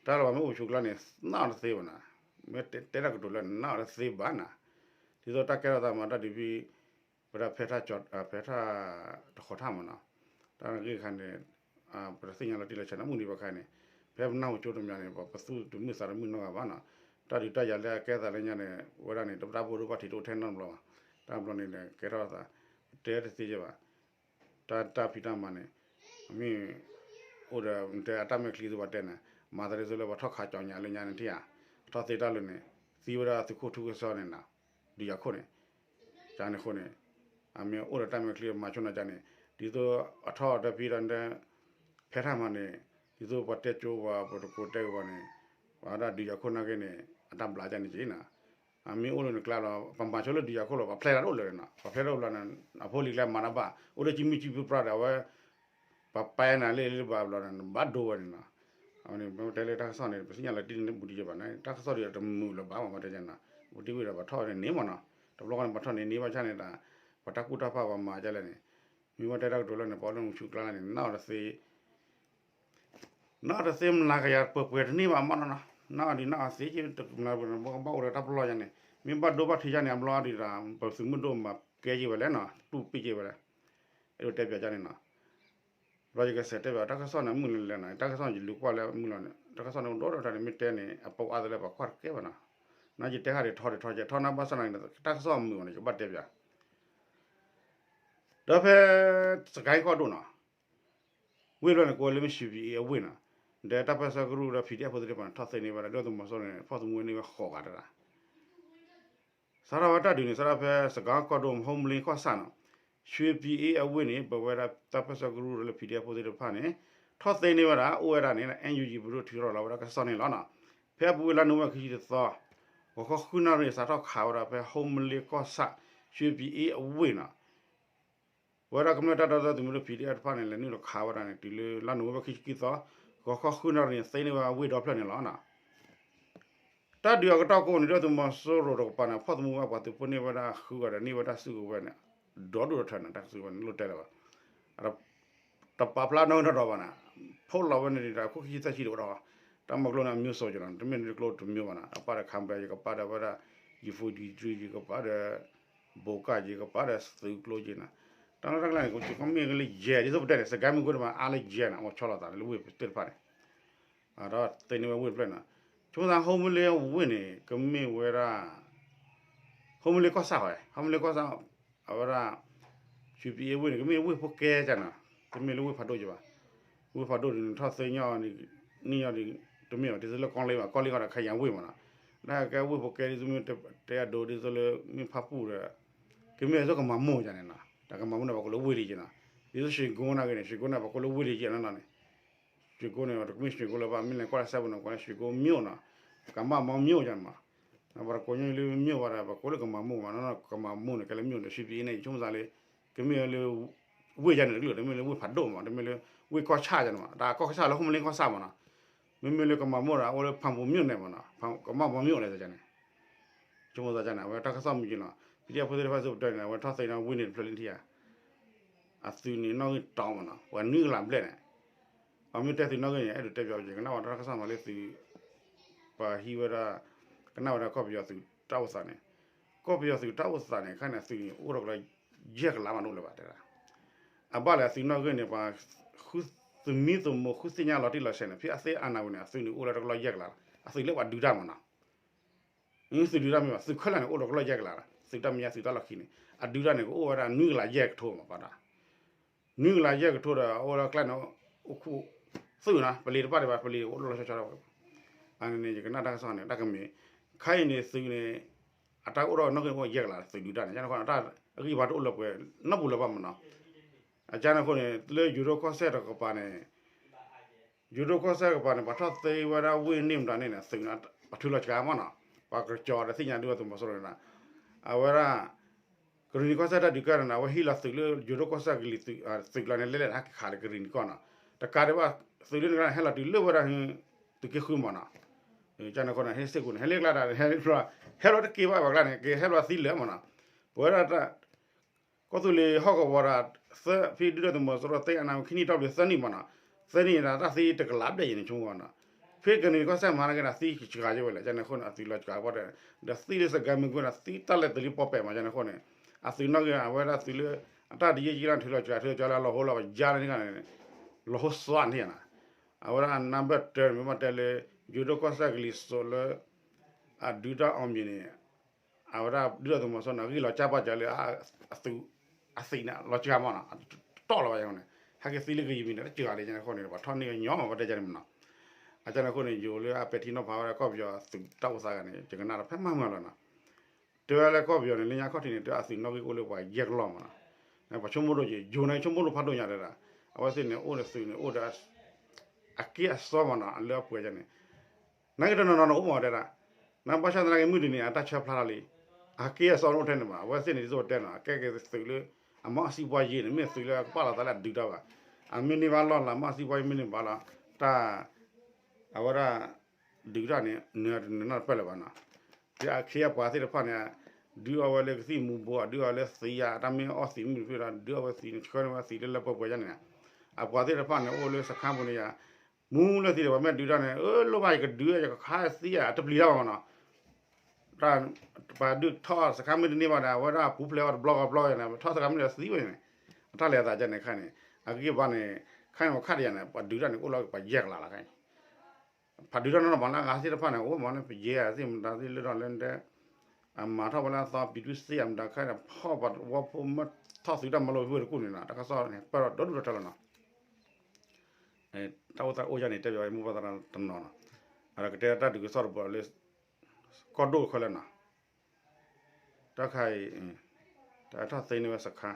တၢ်လၢပှၤမ့ၢ်အိၣ်ဆူၣ်ကျါန့ၣ် နာ်အီၤတသ့ဘၣ်နီၤ, မ့ၢ်တဲတၢ်ကတိၤလၢနာ်အီၤတသ့ဘၣ်နီၤ, ဒ်သိးတၢ်ကဲထီၣ်သးမၤတၢ်ဒ်ဖဲ ပဝဲဒၣ်ဖဲထၣ် ဖဲထၣ်တခီထၣ်မးနီၤ, တၢ်ဂ့ၢ်ခါန့ၣ် ပတသ့ၣ်ညါလီၤတံၢ်လီၤဆဲးနီတမံၤဒံးဘၣ်ခါန့ၣ်, ဖဲပနၢ်ဟူကၠိတမံၤန့ၣ် ပှၤပသူၣ်တမုာ်သးတမုာ်နီတဂၤဘၣ်နီၤ, တၢ်ဒုးတၢ်ယၤလၢအကဲသးလၢညါန့ၣ် ဝဲဒၣ်န့ၣ် တၢ်ဘၣ်ဒိဘၣ်ထံးတအိၣ်ထဲနီတဘျီဘၣ်, တၢ်ဘျီန့ၣ် ကဲထီၣ်သး တဲတသ့ယဲဘၣ်, တၢ်တၢ်ဖံးတၢ်မၤန့ၣ် မ့ၢ် အိၣ်ဒီးတဲအတၢ်မဲာ်ချံသ့ၣ်ပှၤတဲန့ၣ်, မၤသးဒ်သိးလၢပှၤထီၣ်ခးကၠီညါလၢညါန့ၣ်ထံၣ်ဧါ, ထီၣ်သ့တၢ်လၢန့ၣ် သံဝဲဒၣ်သုးခိၣ်ထူကစီၣ်န့ၣ်နီၤ, ဒုးယၤခိၣ်န့ၣ် ကန့ၣ်အဃိန့ၣ် အမ့ၢ်အိၣ်ဒီးတၢ်မဲာ်ချံမၤဆိနီၤကန့ၣ် ဒ်သိးအထီၣ်အတၢ်ဖံးတၢ်မၤ ဖဲထၣ်မၤန့ၣ် ဒ်သိးပှၤတဲကၠိပှၤ ပတကိးတဲက့ၤပှၤန့ၣ် ပှၤဒၣ်ဒုးယၤခိၣ်နာ်က့န့ၣ် အတၢ်ဘျးကန့ၣ်က့ၤနီၤ, အမ့ၢ်အိၣ်လၢနကျါလီၤ ပမၤဆိလၢဒုးယၤခိၣ်လီၤ ပှၤဖျဲးတၢ်တအိၣ်လၢၤနီၤ ပှၤဖျဲးတၢ်အိၣ်လၢၤန့ၣ် အဖိလံၤကျဲမၤတၢ်ဘၣ် အိၣ်လၢကံမုၢ်ကံဖုပြၢ်ဒီးအဝဲ ပှၤပဲနၤလၢလၢဘၣ်ဘျီန့ၣ် ဘၣ်ဒိဝဲန့ၣ်နီၤ, အဝဲန့ၣ် ပတဲလၢတၢ်ကစီၣ်န့ၣ် ပသ့ၣ်ညါလီၤတံၢ်လီၤဆဲးတမုာ်ဒံးဘၣ်န့ၣ် တၢ်ကစီၣ်ဒ်တမုာ်လၢၤဘၣ်မး ပတဲန့ၣ်နီၤ, ပတံၢ်ဝံၤဒီးပှၤထီၣ်န့ၢ်မးနီၤ, တဘျီဃီန့ၣ် ပှၤထီၣ်န့ၢ်န့ၢ်ဘၣ်ဆၣ်န့ၣ်ဒီး ပှၤတၢ်ကူၣ်တၢ်ဖးပှၤမၤဒ်လဲၣ်န့ၣ်, မ့ၢ်ဝဲတဲတၢ်ကတိၤလၢန့ၣ် ပှၤအိၣ်လၢမုၢ်ဆူၣ်ကျါန့ၣ် နာ်အီၤတသ့ နာ်အီၤတသ့မနၤကယၤပှဲၤပှဲၤတန့ၢ်ဘၣ်မးနီၤနီၤ, နာ်အီၤဒ်နာ်အီၤသ့က့ၤ တကမၤပှဲၤန့ၣ် ဘၣ်အိၣ်ဒီးတၢ်ပလီၢ်ယါန့ၣ် မ့ၢ်ဘၣ်ဒိဘၣ်ထံးယါန့ၣ် အဘျီအါဒံးဒီး ပသုးမုၢ်ဒိၣ်မၤကဲက့ၤဝဲလဲၣ်နီၤ တူၢ်ပ့ၢ်က့ၤဝဲလဲၣ်, အဲၣ်ဒိးတဲပၠးယါန့ၣ်နီၤ, ဘျီယကစးတဲပၠး တၢ်ကစီၣ်န့ၣ်မုာ်လၢလဲၣ်နီၤ တၢ်ကစီၣ်ယလူၤကွၢ်လၢမုာ်လီၤန့ၣ် တၢ်ကစီၣ်န့ၣ်ဒိၣ်ဒိၣ်ထီၣ်န့ၣ် မ့ၢ်တဲန့ၣ် အပိအါသလၢပှၤကွၢ်တကဲဘၣ်နီၤ, နာ်ယတဲခါဒံးထီဒံးထီကဲထီနၢ် ဘၣ်ဆၣ်နာ်က့န့ၣ် တၢ်ကစီၣ်မုာ်အီၤန့ၣ် ယကဘၣ်တဲပၠး ဒီးဖဲ စကဲကီၢ်ဒိၣ်နီၤ ဝ့ၢ်ဘျီန့ၣ် ကိးဝဲလၢမ့ၢ် ရွှေပြည်အေး အဝ့ၢ်နီၤ, ဒီးတၢ်ပၢၢ်ဆၢကရူၢ်ဒီး PDF ဖိသ့ၣ်တဖၣ်န့ၣ် ထီၣ်သ့န့ၢ်ဝဲဒၣ် ဒုၣ်ဒါသုးမီၤစိရိၤန့ၣ် ဖီၣ်သမူဝဲန့ၢ်ဝဲဃိးဂၤတဂၤ စးထီၣ်ဝဲတၢ်ဒုးန့ၣ် စးထီၣ်ဖဲ စကဲကီၢ်ဒိၣ် ဟုမ္မလင်းကီၢ်ဆၣ်နီၤ, ရွှေပြည်အေး အဝ့ၢ်န့ၣ် ပဝဲဒၣ်တၢ်ပၢၢ်ဆၢကရူၢ်ဒီးလၢ PDF ဖိသ့ၣ်တဖၣ်န့ၣ် ထီၣ်သ့န့ၢ်ဝဲဒၣ် အိၣ်ဝဲဒၣ်န့ၣ် NUG ပဒိၣ်ထုးထီၣ်လီၤဝဲဒၣ်ကစီၣ်န့ၣ်လီၤနီၤ, ဖဲအပူၤကွံာ်လါနိၣ်ဝ့ဘၢၣ်ခံဆံတသီ ဂီၤခီဃုနၣ်ရံၣ် စးထီၣ်ခးဝဲဒၣ်ဖဲ ဟုမ္မလင်းကီၢ်ဆၣ် ရွှေပြည်အေး အဝ့ၢ်နီၤ ပဝဲဒၣ်ကမျၢၢ်တၢ်ဒီသဒၢသုးမုၢ်ဒိၣ် PDF တဖၣ်န့ၣ် လဲၤနုာ်လီၤခးဝဲဒၣ်န့ၣ် တုၤလၢလါနိၣ်ဝ့ဘၢၣ်ခံဆံခံသီ ဂီၤခီဃုနၣ်ရံၣ်န့ၣ် သ့န့ၢ်ဝဲဝ့ၢ်ဒီဖျၢၣ်န့ၣ်လီၤနီၤ, တၢ်ဒုးအကတီၢ်ကိးန့ၣ် ဒုၣ်ဒါသုးမီၤစိရိၤတကပၤန့ၣ် ဖီၣ်သမူဝဲပှၤသုးဖိန့ၢ်ဝဲဒၣ်ဃုဂၤဒီးန့ၢ်ဝဲဒၣ်စုကဝဲၤန့ၣ် ဒီဒိၣ်ဒီထၢန့ၣ် တၢ်ကစီၣ်ဝဲန့ၣ်လိၣ်တဲလၢၤဘၣ် တပာ်ဖျါနီတဒီးဘၣ်နီၤ, ဖီၣ်လီၤဝဲန့ၣ်ဒီး ခိၣ်ခံဆံသၢဆံတအိၣ်ဒီး, တၢ်မၤကျိန့ၣ် အမျိုးစုံ ကနီၤ တမ့ၢ်န့ၣ်ကျိတမျိုးဘၣ်နီၤ, အပၣ်ဒီး Cobra ယကပၣ်ဒီးဝဲဒၣ် G forty-three ယကပၣ်ဒီး ဘိးကၣ် ယကပၣ်ဒီးသုးကျိက့နီၤ, တၢ်လီၢ်တၢ်ကျဲန့ၣ် ကမ့ၢ်လၢယဲၢ် ဒ်သိးပတဲန့ၣ် စကဲမုၢ်ခိၣ်တမၤအါလၢယဲၢ်နီၤ အိၣ်ဆီလီၤသးလၢဝ့ၢ်သ့ၣ်တဖၣ်န့ၣ် ဒီးသ့န့ၢ်ဝဲဝ့ၢ်တဖျၢၣ်နီၤ, ဆိကမိၣ်သး ဟုမ္မလင်းဝ့ၢ်န့ၣ် ကမ့ၢ်ဝဲဒၣ် ဟုမ္မလင်းကီၢ်ဆၣ်ဝဲ ဟုမ္မလင်းကီၢ်ဆၣ် အဝဲဒၣ် ရွှေပြည်အေး ဝ့ၢ်န့ၣ် ကမ့ၢ်ဝ့ၢ်ဖိကဲကနီၤ, တမ့ၢ်လၢဝ့ၢ်ဖးဒိၣ်ကဘၣ်, ဝ့ၢ်ဖးဒိၣ်န့ၣ် ထီၣ်သ့ညီနံၣ်ညီဒီး တမ့ၢ်ဘၣ် ဒ်သိးလၢကီၢ်လ့ဘၣ် ကီၢ်လ့ကီၢ်ဒီး ခယၣ်ဝ့ၢ်မးနီၤ, ဒ်ကဲဝ့ၢ်ဖိကဲဒ်သိးမ့ၢ်တဲအဒိ ဒ်သိးလၢမ့ၢ်ဖၣ်ပူၣ်ဒီး ကမ့ၢ်ဒ်သိးကမၤမိၢ်ယါန့ၣ်နီၤ, တၢ်ကမၤမိၢ်န့ၣ် ပှၤကိးလၢဝ့ၢ်လံက့နီၤ, ဒ်သိး ရွှေကုန်း နာ်က့န့ၣ် ရွှေကုန်း န့ၣ် ပှၤကိးလၢဝ့ၢ်လံက့နီၤနီၤန့ၣ် ရွှေကုန်း န့ၣ် တမ့ၢ် ရွှေကုန်း လၢၤဘၣ် မ့ၢ်လဲၤကွၢ်လၢ စဲးဘိၣ် န့ၣ် ကိးလၢ ရွှေကုန်းမြို့ နီၤ, ကမၤမိၢ် မြို့ ယါန့ၣ်မး, ပှၤတကိးညီလၢ မြို့ ဘၣ်ဒီး ပှၤကိးလၢကမၤမိၢ်မးနီၤ, ကမၤမိၢ်န့ၣ် ကဲလၢ မြို့ ဒီး ရွှေပြည်အေး န့ၣ် ယဆိကမိၣ်သးလၢ ကမ့ၢ်လၢ ဝ့ၢ်ယါန့ၣ်တကလုာ် တမ့ၢ်လၢဝ့ၢ်ဖးဒိၣ်မး တမ့ၢ်လၢ ဝ့ၢ်ကီၢ်ဆၣ်ယါန့ၣ်မး တၢ်ကီၢ်ဆၣ်လၢဟိမလ့ကီၢ်ဆၣ်မးနီၤ, မ့မ့ၢ်လၢကမၤမိၣ်ဒီး အိၣ်လၢဖၣ်ပူၤမိၣ်န့ၣ်မးနီၤ, ကမၤမိၣ်မိၣ်န့ၣ်န့ၣ် ဆိကမိၣ်သးန့ၣ် အဝဲတၢ်ကစီၣ်မုၢ်က့ၤလီၤ ပဒံဖိသ့ၣ်တဖၣ်စ့ၢ်ကီးပတဲန့ၣ် အဝဲထီၣ်သ့န့ၣ်ဝ့ၢ်န့ၣ်တဖျၢၣ်လၢထံဧါ အသုးန့ၣ်နီၣ်ဂံၢ်တီမးနီၤ ပှၤနွံကလးဘျဲၣ်န့ၣ်, ပှၤမ့ၢ်တဲသုးနီၣ်ဂံၢ်န့ၣ် အဲၣ်ဒိးတဲပၠးက့ၤ ကနၣ်ဝဲတၢ်ကစီၣ်မးလၢသုး ပှၤဟံးဝဲဒၣ် ကနၣ်ဝဲဒၣ်ကီၢ်ပယီၤသုးတၢ်အိၣ်သးန့ၣ်, ကီၢ်ပယီၤသုးတၢ်အိၣ်သးန့ၣ် ခဲန့ၣ် သုးန့ၣ် အိၣ်ဒီးကလီယဲၢ်ကလးမးတအိၣ်လၢၤဘၣ်တဲဒၣ်, အဘၣ်လဲၣ်အသုးနီၣ်ဂံၢ်န့ၣ် ပှၤ သုးမံသမိးဃုသ့ၣ်ညါလီၤတံၢ်လီၤဆဲးန့ၣ် ဖဲအသ့အါနၢ်ဝဲန့ၣ် အသုးန့ၣ်အိၣ်လၢတကလီယဲၢ်ကလးလီၤ အသုးလၢပှၤဒုးတၢ်မးနီၤ သုးဒုးတၢ်မ့ၢ်ဘၣ် သုးခဲလၢာ်န့ၣ် အိၣ်ဒီးကလီယဲၢ်ကလးလီၤ သုးတၢ်မဲာ်ညါသုးတၢ်လီၢ်ခံန့ၣ် အဒုးတၢ်န့ၣ် ကအိၣ်ဝဲဒၣ်နွံကလးယဲၢ်ကထိမးပှၤဒီး နွံကလးယဲၢ်ကထိဒီး အအိၣ်လၢကျါန့ၣ် အိၣ်ခူ သုးနီၤ ပလံၤတဖၣ်ဒံးဘၣ် ပလံၤအိၣ်လီၤဆီဆီ အန့ၣ်န့ၣ် ယကနၣ်တၢ်ကစီၣ်န့ၣ် တၢ်ကမ့ၢ် ခဲအံၤန့ၣ်သုးန့ၣ် အတၢ်အိၣ်ဒီးနီၣ်ဂံၢ်အိၣ်ယဲၢ်ကလး သုးဒုးတၢ်န့ၣ် ယန့ၣ်ဃိန့ၣ် တၢ်အဂံၢ်ဘါတအိၣ်လၢပှဲၤ နီတပူၤလၢၤဘၣ်မးနီၤ အကန့ၣ်အဃိန့ၣ် လၢယိၤဒိၣ်ကီၢ်စဲၣ်တကပၤန့ၣ် ယိၤဒိၣ်ကီၢ်စဲၣ်တကပၤန့ၣ် ပှၤထီၣ်သ့ဝဲဒၣ်ဝ့ၢ်န့ၣ်မတၤန့ၣ်န့ၣ် သုးန့ၣ် ပှၤထုးလီၤစှၤမးနီၤ ပှၤကစီၤဒီးသ့ၣ်ညါဒုးဝဲသုးမီၤစိရိၤန့ၣ် အဝဲဒၣ် ကရံၣ်နံၤကီၢ်စဲၣ်တၢ်ဒုးကဲန့ၣ် အဝဲဟံးလီၤသုးလၢယိၤဒိၣ်ကီၢ်စဲၣ်ကလံၤ သုးကျါန့ၣ် လဲၤလဲၤဟဲက့ၤခးလၢကရံၣ်နံၤကီၢ်နီၤ တကးဒံးဘၣ် သုးလၢနကန့ၣ် ဟဲလီၤတုၤလၢဝဲဒၣ် သုးက့ဃုမးနီၤ ကန့ၣ်အဃိန့ၣ် ဟဲစ့ၢ်ကီးန့ၣ် ဟဲလၢကျါဒီး ဟဲလီၤတက့ၢ်ဘၣ်ပှၤကျါန့ၣ် ကဟဲလီၤသံလၢာ်မးနီၤ ပဝဲဒၣ် ကီၢ်သူလ့ၤဟီၣ်ကဝီၤဒီး သၢ ဖဲဒုၣ်ဒါသုးမီၤစိရိၤသ့အနၢ်ခံနံၣ်တီၢ်ဘျုးသၢနံၣ်မးနီၤ သၢနံၣ်ဒီးတၢ်သံတကလးဘျဲၣ်ယဲၢ်န့ၣ်ဆိကမိၣ်နီၤ ဖဲကရံၣ်နံၤကီၢ်စဲၣ်မၤန့ၣ်က့ၤဒီးသံစှၤက့ၤဝဲလဲၣ် ကန့ၣ်အဃိန့ၣ် အသုးလီၤစှၤဘၣ်ဒီး ဒီးသံလၢစကဲမုၢ်ကွံာ်ဒီးသံတၢ်လဲၤသုးလံပီၣ်ပဲာ်မး ကန့ၣ်အဃိန့ၣ် အသုးနီၣ်ဂံၢ်အဝဲဒၣ်သုးလၢ အတၢ်ဒုးယဲၢ်ကံလၢထုးလီၤစှၤ ထုးလီၤစှၤလၢလီၤဟိလီၤပယါလၢန့ၣ်န့ၣ် လီၤဟိသွါန့ၣ်နီၤ အဝဲဒၣ် number two မ့ၢ်ဘၣ်တဲလၢ ယိၤဒိၣ်ကီၢ်စဲၣ်ကလံၤစိးလၢ အဒုးတၢ်အီၣ်မ့ၢ်န့ၣ် အဝဲဒၣ်ဒုၣ်ဒါသုးမီၤစိရိၤန့ၣ် ဂံၢ်လီၤကၢ်ဘၣ်ကၢလၢ အသုး အသံးန့ၣ် လီၤကၢ်မးနီၤ တီၢ်လီၤဘၣ်ယဲၢ်န့ၣ် ဟဲက့ၤသံလၢကယံၤမံၤန့ၣ် တစှၤလံ ကန့ၣ်အဃိန့ၣ် ပှၤထီၣ်န့ၢ်ကညီမး ပှၤတဲကန့ၣ်မးနီၤ အကန့ၣ်အဃိန့ၣ် ယိၤလၢအပဲာ်ထံနီၤဖးဝဲဒၣ်ကီၢ်ပယီၤသုးတၢ်အိၣ်သးဂၤန့ၣ် ယကနၣ်ဒီးဖဲမၤမၤလီၤနီၤ တဲဝဲလၢကီၢ်ပယီၤန့ၣ် လၢညါခီၣ်ထံးန့ၣ် တဲအသုးနီၣ်ဂံၢ်အိၣ်လၢပှၤယဲၢ်ကလီၢ်မးနီၤ ပှၤဆိကမိၣ်ဒိၣ်က့ၤ ယိၤန့ၣ်ဆိကမိၣ်ဒိၣ်ဖးဒိၣ်ညါတဲဒၣ် အဝဲသ့ၣ်န့ၣ် အိၣ်ဒီးသုးန့ၣ် အိၣ်ဒီး အက့ၢ်အစီမးနီၤ အလၢအပှဲၤယဲၢ်န့ၣ် နာ်က့တနီၤနီၤန့ၣ်အိၣ်မးတဲဒၣ် နဘၣ်ဆၣ်သနာ်က့မုၢ်တနံၤန့ၣ် အတၢ်ဆၢဖျါထီၣ်လံ အက့ၢ်အစီန့ၣ်အိၣ်ထဲန့ၣ်မး အဝဲသ့ၣ်န့ၣ်ဒ်သိးတဲနီၤ အကဲက့ၤသုးလၢ အမၤအီၣ်စံးပှၤယံၤန့ၣ် မ့ၢ်သုးလၢအကပာ်လီၤသးလၢအဒုးတၢ်ဘၣ် အမ့ၢ်န့ၢ်ဘၣ်လီၢ်လၢအမၤအီၣ်စံးပှၤယံၤမ့ၢ်န့ၢ်ဘၣ်လီၤ တၢ် အဝဲဒၣ် ဒုးတၢ်န့ၣ် နနၢ်တပၢၢ်လၢၤဘၣ်နီၤ ဒီးအခ့အပှၤသ့ၣ်တဖၣ်န့ၣ် ဒုးအီၣ်ဝဲလၢကသံၣ်မူၤဘိ ဒုးအီၣ်လၢသံယါ တၢ်မ့ၢ်အီၣ်သံးမုၢ်တဖုဒီး ဒုးအီၣ်ဝဲသံးန့ၣ် ဆှၢန့ၢ်ဝဲသံးလၢလၢပှဲၤပှဲၤယါန့ၣ် အပှၤသ့ၣ်တဖၣ်န့ၣ် အိၣ်လၢစခါပူၤန့ၣ်ယါ မူလၢသံးဒီး ပှၤမ့ၢ်ဒုးတၢ်န့ၣ် အၢ လိၣ်ဘၣ်ယကဒုး ယကခးသံးယါ တပျံၤတၢ်ဘၣ်မးနီၤ ပှၤဒုးထီၣ်စခါမ့ၢ်တန့ၢ်ဘၣ်ဒီး အဝဲဒၣ်ပူၤဖျဲးအီၤတဘျီဂီၤဘျီန့ၣ် ထီၣ်စခါမ့ၢ်ဒီးသံးဝဲန့ၣ် အတၢ်လဲၤအသးကန့ၣ်ခါန့ၣ် အဂံၢ်ဘါန့ၣ် ခါန့ၣ်ပခါတယါန့ၣ် ပှၤဒုးတၢ်န့ၣ် အိၣ်လီၤပှၤယဲၢ်ကလးလီၤခါန့ၣ် ဖးဒုးတၢ်နီၢ်နီၢ်ပှၤလၢအဂၤသ့ၣ်တဖၣ်န့ၣ် အိၣ်မးန့ၣ် ပယဲၢ်သ့ၣ်မတၤသ့ၣ်လၢထီၣ်လၢတဲ အမၤထီၣ်ဝဲလၢအသီ ပံၤတွံၣ်သ့ၣ်အမတၤခဲဒီး ဖီၣ်ပှၤဝီဖိမ့ၢ်ထီၣ်သုးတၢ်မၤလိဝဲတကူၣ်န့ၣ်နီၤ တၢ်ကစီၣ်န့ၣ် ပၢၢ်ထီၣ်ဒီဒူၣ်ဒီထၢလီၤနီၤ တၢ်အိၣ်သးအိၣ်ယါန့ၣ် တဲပၠးဝဲမိၢ်ပှၢ်သရၣ်တနီၤနီၤ အဒီးကတဲတၢ်ဒုးကစီၣ်တဘျီလၢ ကီၢ်ဒိၣ်တခီလၢနီၤ တၢ်ခါအံၤ တၢ်ထီၣ်သ့န့ၢ်ဝဲစခါ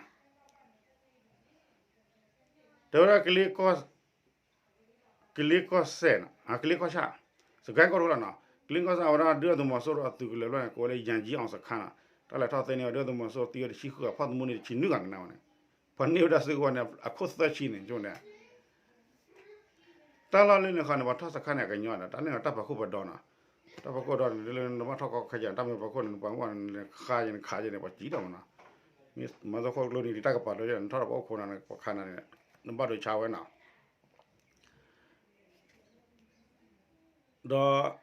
တဲဝဲဒၣ် ကလ့ကီၢ်စဲၣ်နီၤ ကလ့ကီၢ်ဆၣ် စကဲကီၢ်တခီလီၤနီၤ ကလ့ကီၢ်ဆၣ်အဝဲဒၣ်ဒုၣ်ဒါသုးမီၤစိရိၤအသုးကလၢၤဘျီန့ၣ် ကိးဝဲလၢယၤကၠံအီၤစခါနီၤ တၢ်လဲၤထီၣ်သ့န့ၢ်ဝဲဒုၣ်ဒါသုးမီၤစိရိၤသံဝဲတဆံဃုဂၤ ဖီၣ်သမူန့ၣ်တဆံနွံဂၤကနၣ်ဝဲန့ၣ် ပှၤန့ၢ်ဝဲဒၣ်စုကဝဲၤန့ၣ် အခိၣ်သၢဆံန့ၣ် ကၠိန့ၣ် တၢ်လီၢ်လၢန့ၣ်ဃီန့ၣ် ပှၤထီၣ်စခါန့ၣ် အကညီဒီး တၢ်န့ၣ်ဒီးတၢ်ပာ်ခိၣ်ပာ်ဒီးနီၤ တၢ်ပာ်ခိၣ်ဒီးန့ၣ် လၢနဘၣ်ထီၣ်ကီၢ်ခဲယၤ တၢ်မ့ၢ်ပာ်ခိၣ်န့ၣ် နပှၤမ့ၢ်နခါယဲန့ၣ် ခးယဲန့ၣ် ပှၤစံးတၢ်မးနီၤ မ့ၢ်မၤသီခိၣ်ကျိနံၤ တၢ်ကပာ်ဒီးယဲန့ၣ် နထီၣ်ဒီးပှၤအိၣ်ခိးနၤန့ၣ် ပှၤခးနၤန့ၣ် နဘၣ်ဒိဆါဝဲနီၤ ဒီး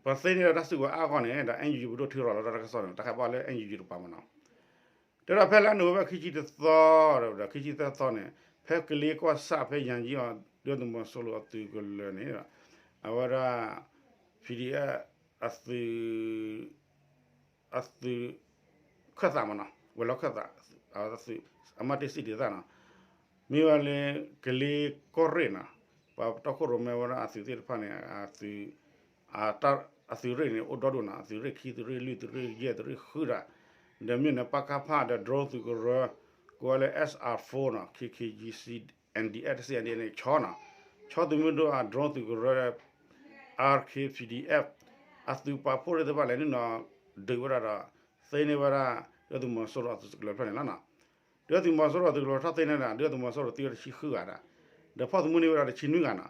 ပှၤသ့န့ၢ်ဒီးတၢ်စုကဝဲၤအါဂီၢ်န့ၣ် ဒီး NUG ပဒိၣ်ထံရူၢ်လီၤတၢ်ကစီၣ်န့ၣ် တၢ်ခးဘၣ်လၢ NUG တပၤမးနီၤ တဲဒၣ်ဖဲလါနိၣ်ဝ့ဘၢၣ်ခံဆံတသီ ဒီးခံဆံသၢသီန့ၣ် ဖဲကလ့ကီၢ်ဆၣ်ဖဲယၤကၠံအီၤ ဒုၣ်ဒါသုးမီၤစိရိၤအသုးကလၢၤန့ၣ် အဝဲဒၣ် PDF အသုး အသုး ခၢၣ်သးမးနီၤ ဝဲၤလီၢ်ခၢၣ်သး အသုး အမၢ်တ့ၢ်စံၣ်ဒံးသၣ်နီၤ မ့ၢ်ဝဲလၢ ကလ့ကီၢ်ရ့ၣ်နီၤ ပှၤတီခိၣ်ရိၣ်မဲဝဲဒၣ်အသုးသ့ၣ်တဖၣ်န့ၣ် အသုး အသုးရ့ၣ်န့ၣ် အိၣ်ဒီဒူၣ်နီၤ အသုးရ့ၣ်ခံ သုးရ့ၣ်လွံၢ် သုးရ့ၣ်ယဲၢ် သုးရ့ၣ်ဃုတၢ် ဒီးမ့ၢ်န့ၣ် ပကဖ ဒီး drone သုးကရၢ ကိးဝဲလၢ SR four နီၤ KKGC NDF တဆံ NDF န့ၣ် ဆီနီၤ ဆီသုးမုၢ်ဒိၣ်အ drone သုးကရၢ RKPDF အသုးပာ်ဖှိၣ်သ့ၣ်တဖၣ်လဲၤနုာ်လီၤဒုးဝဲဒၣ်ဒီး သ့န့ၢ်ဝဲဒၣ် ဒုၣ်ဒါသုးမီၤစိရိၤအသုးကလၢၤဖျၢၣ်န့ၣ်လီၤနီၤ. ဒုၣ်ဒါသုးမီၤစိရိၤသုးကျိၤထီၣ်သ့န့ၣ်ဒီး ဒုၣ်ဒါသုးမီၤစိရိၤသံဝဲတဆံဃုဂၤဒီး ဒီးဖီၣ်သမူန့ၢ်ဝဲဒၣ်တဆံနွံဂၤနီၤ,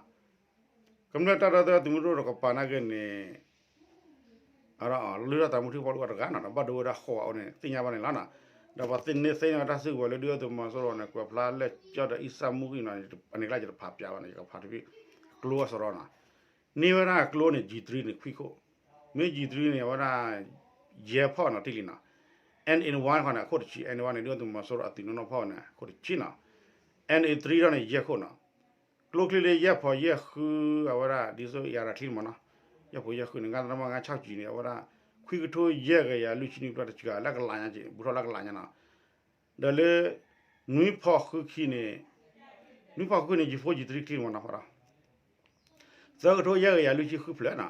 ကမျၢၢ်တၢ်ဒီသဒၢသုးမုၢ်ဒိၣ်တကပၤနာ်က့န့ၣ် အလၢထီၣ်သးမူထံဖီလၢအတဂၤနီၤ ဒီးဘၣ်ဒိဝဲဒၣ်ဃိးဂၤအိၣ်န့ၣ် သ့ၣ်ညါဘၣ်န့ၣ်လီၤနီၤ, ဒီးပှၤသ့န့ၢ်သ့န့ၢ်ဝဲတၢ်စုကဝဲၤလၢဒုၣ်ဒါသုးမီၤစိရိၤန့ၣ် ကွဲးဖျါလၢကၠီဒီးအံၣ်စၢ်မူဂံၢ်နီၤ, အန့ၣ်ကျါယတဖးပၠးဘၣ်နီၤ ယကဖးတဘ့ၣ် ကျိအစရီနီၤ, န့ၢ်ဝဲဒၣ်ကျိန့ၣ် G three န့ၣ်ခွံခိၣ်, မ့ၢ် G three န့ၣ် အဝဲဒၣ် ယဲၢ်ဖီၣ်နီၤ ထံလံနီၤ, N eighty-one ဃီန့ၣ် အခိၣ်တဆံ N eighty-one န့ၣ် ဒုၣ်ဒါသုးမီၤစိရိၤအသုးနီၢ်နီၢ်ဖီၣ်န့ၣ် အခိၣ်တဆံနီၤ, N eighty-three ထီၣ်န့ၣ် ယဲၢ်ခိၣ်နီၤ, ကျိချံလၢယဲၢ်ဖီၣ်ယဲၢ်ဃု အဝဲဒၣ် ဒ်သိးယၤရၤချံမးနီၤ, ယဲၢ်ဖီၣ်ယဲၢ်ဃုန့ၣ် ငါတမီၢ်ငါဆီၣ်ကံၤန့ၣ် အဝဲဒၣ် ခွံကထိယဲၢ်ကယၤလွံၢ်ဆံနွံဖျၢၣ်တစှၤ လၢကလးညါက့ၤ ဘူးထီၣ်လၢကလးညါနီၤ, ဒီးလၢ နွံဖီၣ်ဃုခံန့ၣ် နွံဖီၣ်ဃုန့ၣ် G four G three ချံမးနီၤဃီဒီး သၢကထိယဲၢ်ကယၤလွံၢ်ဆံဃုဖျၢၣ်နီၤ,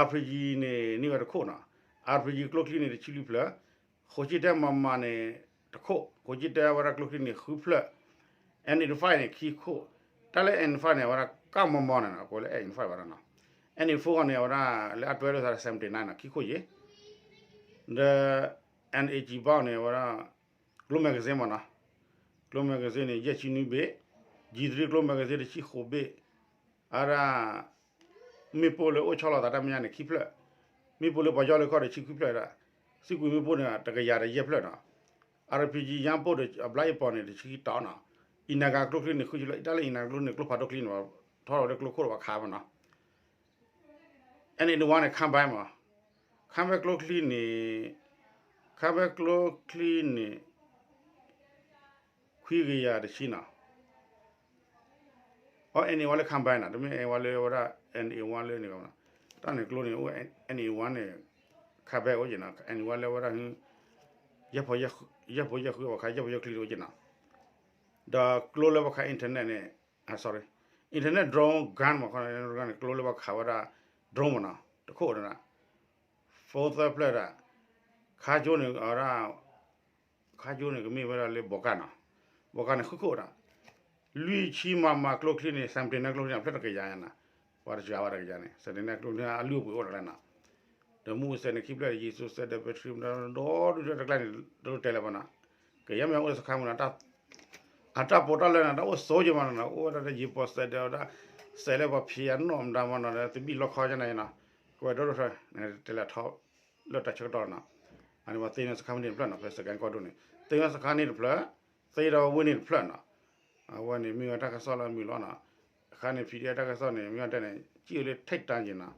RPG န့ၣ် န့ၢ်ဝဲတခိၣ်နီၤ, RPG ကျိချံန့ၣ် တဆံလွံၢ်ဖျၢၣ်, ဃိးဆံတဲ MM န့ၣ် တခိၣ်, ဃိးဆံတဲဝဲဒၣ်ကျိချံန့ၣ် ဃုဖျၢၣ်, N eighty-five န့ၣ် ခံခိၣ်, တၢ်လၢ N eighty-five န့ၣ် အဝဲဒၣ်ကၢ်မီမီန့ၣ်နီၤ ကိးလၢ N eighty-five ဝဲဒၣ်နီၤ, N eighty-four န့ၣ် အဝဲဒၣ်လၢအတွဲလိာ်သးဒီး seventy-nine နီၤ ခံခိၣ်ယဲၢ်, ဒီး NAG ဘၣ်န့ၣ် အဝဲဒၣ် ကျိ magazine မးနီၤ, ကျိ magazine န့ၣ် ယဲၢ်ဆံနွံဘ့ၣ်, G three ကျိ magazine တဆံဃိးဘ့ၣ်, အဝဲဒၣ် မ့ၣ်ပိၢ်လၢအိၣ်ဆီလီၤသးတၢ်မဲာ်ညါန့ၣ် ခံဖျၢၣ်, မ့ၣ်ပိၢ်လၢပှၤယီၢ်လၢခီၣ်ဒီး ဆံခွံဖျၢၣ်ဒၣ်, စံၣ်ကွံာ်မ့ၣ်ပိၢ်န့ၣ် တကယၤဒီးယဲၢ်ဖျၢၣ်နီၤ, RPG ယါပိၢ်ဒီးအဘျါအ့ၣ်ပီၣ်န့ၣ် တဆံခံတီၤနီၤ, အံၤနၤဂၤကျိချံန့ၣ် ဃုဆံလၢ အံၤတၢ်လၢအံၤနၤကျိန့ၣ် ကျိဖးဒိၣ်ချံန့ၣ် ထီၣ်လီၤဝဲဒၣ်ကျိခိၣ်ဒီးပှၤခးမးနီၤ N eighty-one န့ၣ် combine မး, combine ကျိချံန့ၣ်, combine ကျိချံန့ၣ် ခွံကယၤတဆံနီၤ, အ N eighty-one လၢ combine နီၤ, တမ့ၢ် N eighty-one လၢဝဲဒၣ် N eighty-one လၢန့ၣ်, တၢ်န့ၣ်ကျိန့ၣ် N eighty-one န့ၣ် combine အိၣ်က့ၤနီၤ, N eighty-one လၢဝဲဒၣ် ယဲၢ်ဖိယဲၢ်ဃု ပှၤခးယဲၢ်ဖိယဲၢ်ဃုအိၣ်က့ၤနီၤ, ဒီးကျိလၢပှၤခး internet န့ၣ် sorry, internet drone gun မး ခီန့ၣ် ကျိလၢပှၤခးဝဲဒၣ် drone မးနီၤ တခိၣ်ဒၣ် phone သၢဖျၢၣ်ဒၣ်, ခါကၠိန့ၣ် အဝဲဒၣ် ခါကၠိန့ၣ် ကမ့ၢ်ဝဲဒၣ်လၢဘီကၣ်နီၤ, ဘီကၣ်န့ၣ် ဃုခိၣ်ဒၣ်, လွံၢ်ဆံ MM ကျိချံန့ၣ် seventy-nine ကျိချံန့ၣ် ဖျၢၣ်တကယၤနီၤ, ပှၤတစှၤဝဲတကယၤန့ၣ် seventy-nine ကျိချံန့ၣ် အလုၢ်အပှ့ၤအိၣ်တကျါနီၤ, ဒီးမူစဲးန့ၣ် ခံဖျၢၣ် ယံၤစိစဲးဒီး battery ဒီးဒုးတကျါန့ၣ် တလိၣ်တဲလၢၤဘၣ်နီၤ, ကယဲၢ်မ့ၢ်အိၣ်လၢစခါမးနီၤ အတၢ်ပိာ်တၢ်လၢန့ၣ် တၢ်အိၣ်ဆိက့ၤမးနီၤ အိၣ်ဝဲဒၣ်ယံၤပိာ်စဲးဒီးဝဲဒၣ် စဲးလၢပှၤဖံးအနီၢ်မတၤမးနီၤ သဘံၣ်လီခီကနၤနီၤ, ကဝဲဒိၣ်ဒိၣ်ထွဲ တဲလၢထီၣ်လၢတၢ်ဆၢကတီၢ်နီၤ, အန့ၣ်ပှၤသ့န့ၢ်စခါမ့ၢ်န့ၣ်တဖျၢၣ်နီၤ ဖဲစကဲကီၢ်ဒိၣ်န့ၣ် သ့န့ၢ်စခါန့ၣ်တဖျၢၣ်, သ့ဒီးဝ့ၢ်န့ၣ်တဖျၢၣ်နီၤ, အဝဲန့ၣ်မ့ၢ်ဝဲတၢ်ကစီၣ်လၢအမုာ်လီၤနီၤ, အခါန့ၣ် PDF တၢ်ကစီၣ်န့ၣ် မ့ၢ်အတဲန့ၣ် စံၣ်ဝဲလၢ ထိပ်တန်း က့ၤနီၤ,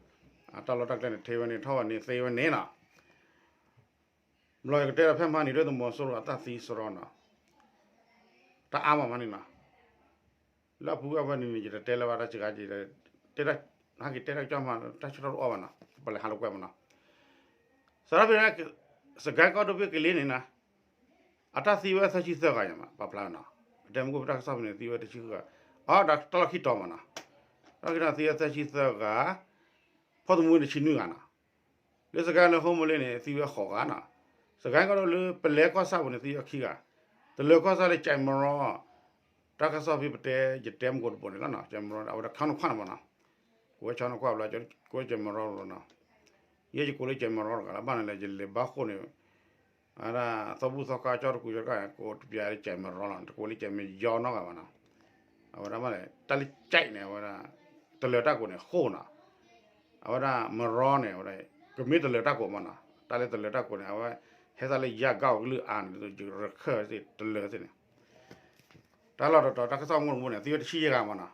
အတၢ်လီၢ်တၢ်ကျဲန့ၣ် ထဲဝဲန့ၣ် ထီၣ်ဝဲန့ၣ် သ့ဝဲန့ၣ်နီၤ ဘျီယကတဲဒီးဖဲမဟါန့ၣ် ဒုၣ်ဒါသုးမီၤစိရိၤအတၢ်သံစရီနီၤ, တၢ်အါမးမးန့ၣ်နီၤ, လၢအပူၤအဝဲန့ၣ်န့ၣ် ယတတဲလၢၤဘၣ်တၢ်စှၤကါက့ၤ, တဲဒၣ် ဟဲက့ၤတဲတၢ်ကစီၣ်မး တၢ်ဆၢထီၣ်တအိၣ်ဘၣ်နီၤ, ပလဲၤဟးလိာ်ကွဲမးနီၤ, စးထီၣ်ဖဲ စကဲကီၢ်ဒိၣ်ဖဲကလ့န့ၣ်နီၤ, အတၢ်သံဝဲသၢဆံသၢဂၤယါမး ပာ်ဖျါနီၤ, ပတဲမ့ၢ်ကွၢ်ပတၢ်ကစီၣ်ဖဲန့ၣ် သံဝဲတဆံဃုဂၤ, အတၢ်လီၢ်ခံတီၤမးနီၤ, တၢ်လီၢ်ခံတီၤသံဝဲသၢဆံသၢဂၤ, ဖီၣ်သမူဝဲတဆံနွံဂၤနီၤ, လၢစကဲလၢဟိမိၣ်လ့န့ၣ် သံဝဲဃိးဂၤနီၤ, စကဲကီၢ်ဒိၣ်လၢပလဲၤကီၢ်ဆၣ်ပူၤန့ၣ် သံဝဲခံဂၤ, တလၢၤကီၢ်ဆၣ်လၢကၠဲးမရီ, တၢ်ကစီၣ်ဖဲပတဲ ယတဲမ့ၢ်ကွၢ်တပိၤန့ၣ်လီၤနီၤ, ကၠဲးမရီ အဝဲဒၣ်ဆီနခွါန့ၣ်မးနီၤ, ကဝဲဆီနခွါဘျီ ကဝဲကၠဲးမရီလီၤနီၤ, ယဲယကိးလၢကၠဲးမရီတဂၤလီၤ, ဘၣ်န့ၣ်လဲၣ် ယလဲၤဘါဃိန့ၣ် အဝဲဒၣ် သီဘူၣ်သီခါကၠီတကူးကၠီတကၣ်န့ၣ် ကိးတပျးလၢကၠဲးမရီလီၤ, တကိးလၢကၠဲးမရီနီတဂၤဘၣ်နီၤ, အဝဲဒၣ်မးန့ၣ် တၢ်လၢကၠဲးန့ၣ် အဝဲဒၣ် တလၢၤတၢ်ကိးန့ၣ်ဃိနီၤ, အဝဲဒၣ်မရီန့ၣ် အဝဲဒၣ် ကမ့ၢ်တလၢၤတၢ်ကိးမးနီၤ, တၢ်လၢတလၢၤတၢ်ကိးန့ၣ် အဝဲ ဟဲသးလၢယါကီၢ်ကလုၢ်အါန့ၣ် ယရခဲၣ်သ့ၣ်တလၢၤသ့ၣ်န့ၣ်, တၢ်လီၢ်တတီၤ တၢ်ကစီၣ်မူတမူန့ၣ် သံဝဲတဆံယဲၢ်ဂၤမးနီၤ,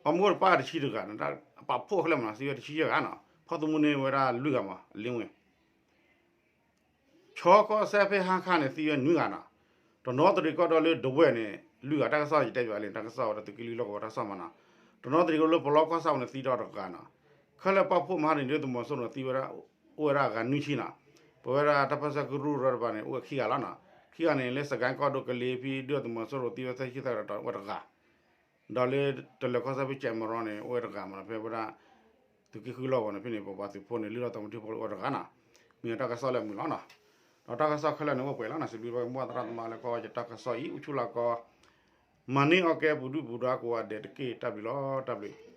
ပှၤမူတပၢ်တဆံတဂၤန့ၣ် ပာ်ဖှိၣ်ခဲလၢာ်မးနီၤ သံဝဲတဆံယဲၢ်ဂၤနီၤ, ဖီၣ်သမူန့ၢ်ဝဲဒၣ်လွံၢ်ဂၤမး လ့ဝ့ၢ် ဆီကီၢ်စဲၣ်ဖဲဟါခါန့ၣ် သံဝဲနွံဂၤနီၤ, တနီသရံၣ်ကီၢ်ဒီလၢဒဝဲၢ်န့ၣ် လွံၢ်ဂၤ တၢ်ကစီၣ်ယတဲပၠးလံ တၢ်ကစီၣ်ဝဲဒၣ်သုးက့လွံၢ်လီၢ်ကဝီၤတၢ်ကစီၣ်မးနီၤ, တနီသရံၣ်ကီၢ်လၢပလီကီၢ်ဆၣ်ပူၤန့ၣ် သံဒီးတဂၤနီၤ, ခဲလၢာ်ပာ်ဖှိၣ်မဟါန့ၣ် ဒုၣ်ဒါသုးမီၤစိရိၤန့ၣ် သံဝဲဒၣ် အိၣ်ဝဲဒၣ်ဂၤနွံဆံနီၤ, ပဝဲဒၣ်တၢ်ပၢဆှၢကရူၢ်ရၢတပၤန့ၣ် အိၣ်ဝဲခံဂၤလီၤနီၤ, ခံဂၤန့ၣ် လၢစကဲကီၢ်ဒိၣ်ကလ့ဖဲ ဒုၣ်ဒါသုးမီၤစိရိၤသံဝဲသၢဆံသၢဂၤဒီးအိၣ်ဝဲတဂၤ ဒီးလၢတလၢၤကီၢ်ဆၣ်ဖဲကၠဲးမရီန့ၣ် အိၣ်ဝဲတဂၤမးနီၤ, ဖဲဝဲဒၣ် သုးက့ဃုလီၢ်ကဝီၤန့ၣ် ဖဲန့ၣ် ပပှၤသုးဖိန့ၣ် လုၢ်ထီၣ်သးသမူထံဖိအိၣ်ဝဲတဂၤနီၤ, မ့ၢ်တၢ်ကစီၣ်လၢအမုာ်လီၤနီၤ, ဒီးတၢ်ကစီၣ်ခဲလၢာ်န့ၣ် အိၣ်ပှဲၤလီၤနီၤ, စံးဘျုးဘၣ်က့ၤမိၢ်သရၣ်သမါလၢကီၢ်ယတၢ်ကစီၣ်အံၤ အိၣ်ဆူၣ်လီၤကီး မၤန့ၢ်အီၣ်ကဲပူၤဒုၣ်ပူၤဒါကိးဂၤဒဲးတက့ၢ် တၢ်ဘျုးလီၤ တၢ်ဘျုး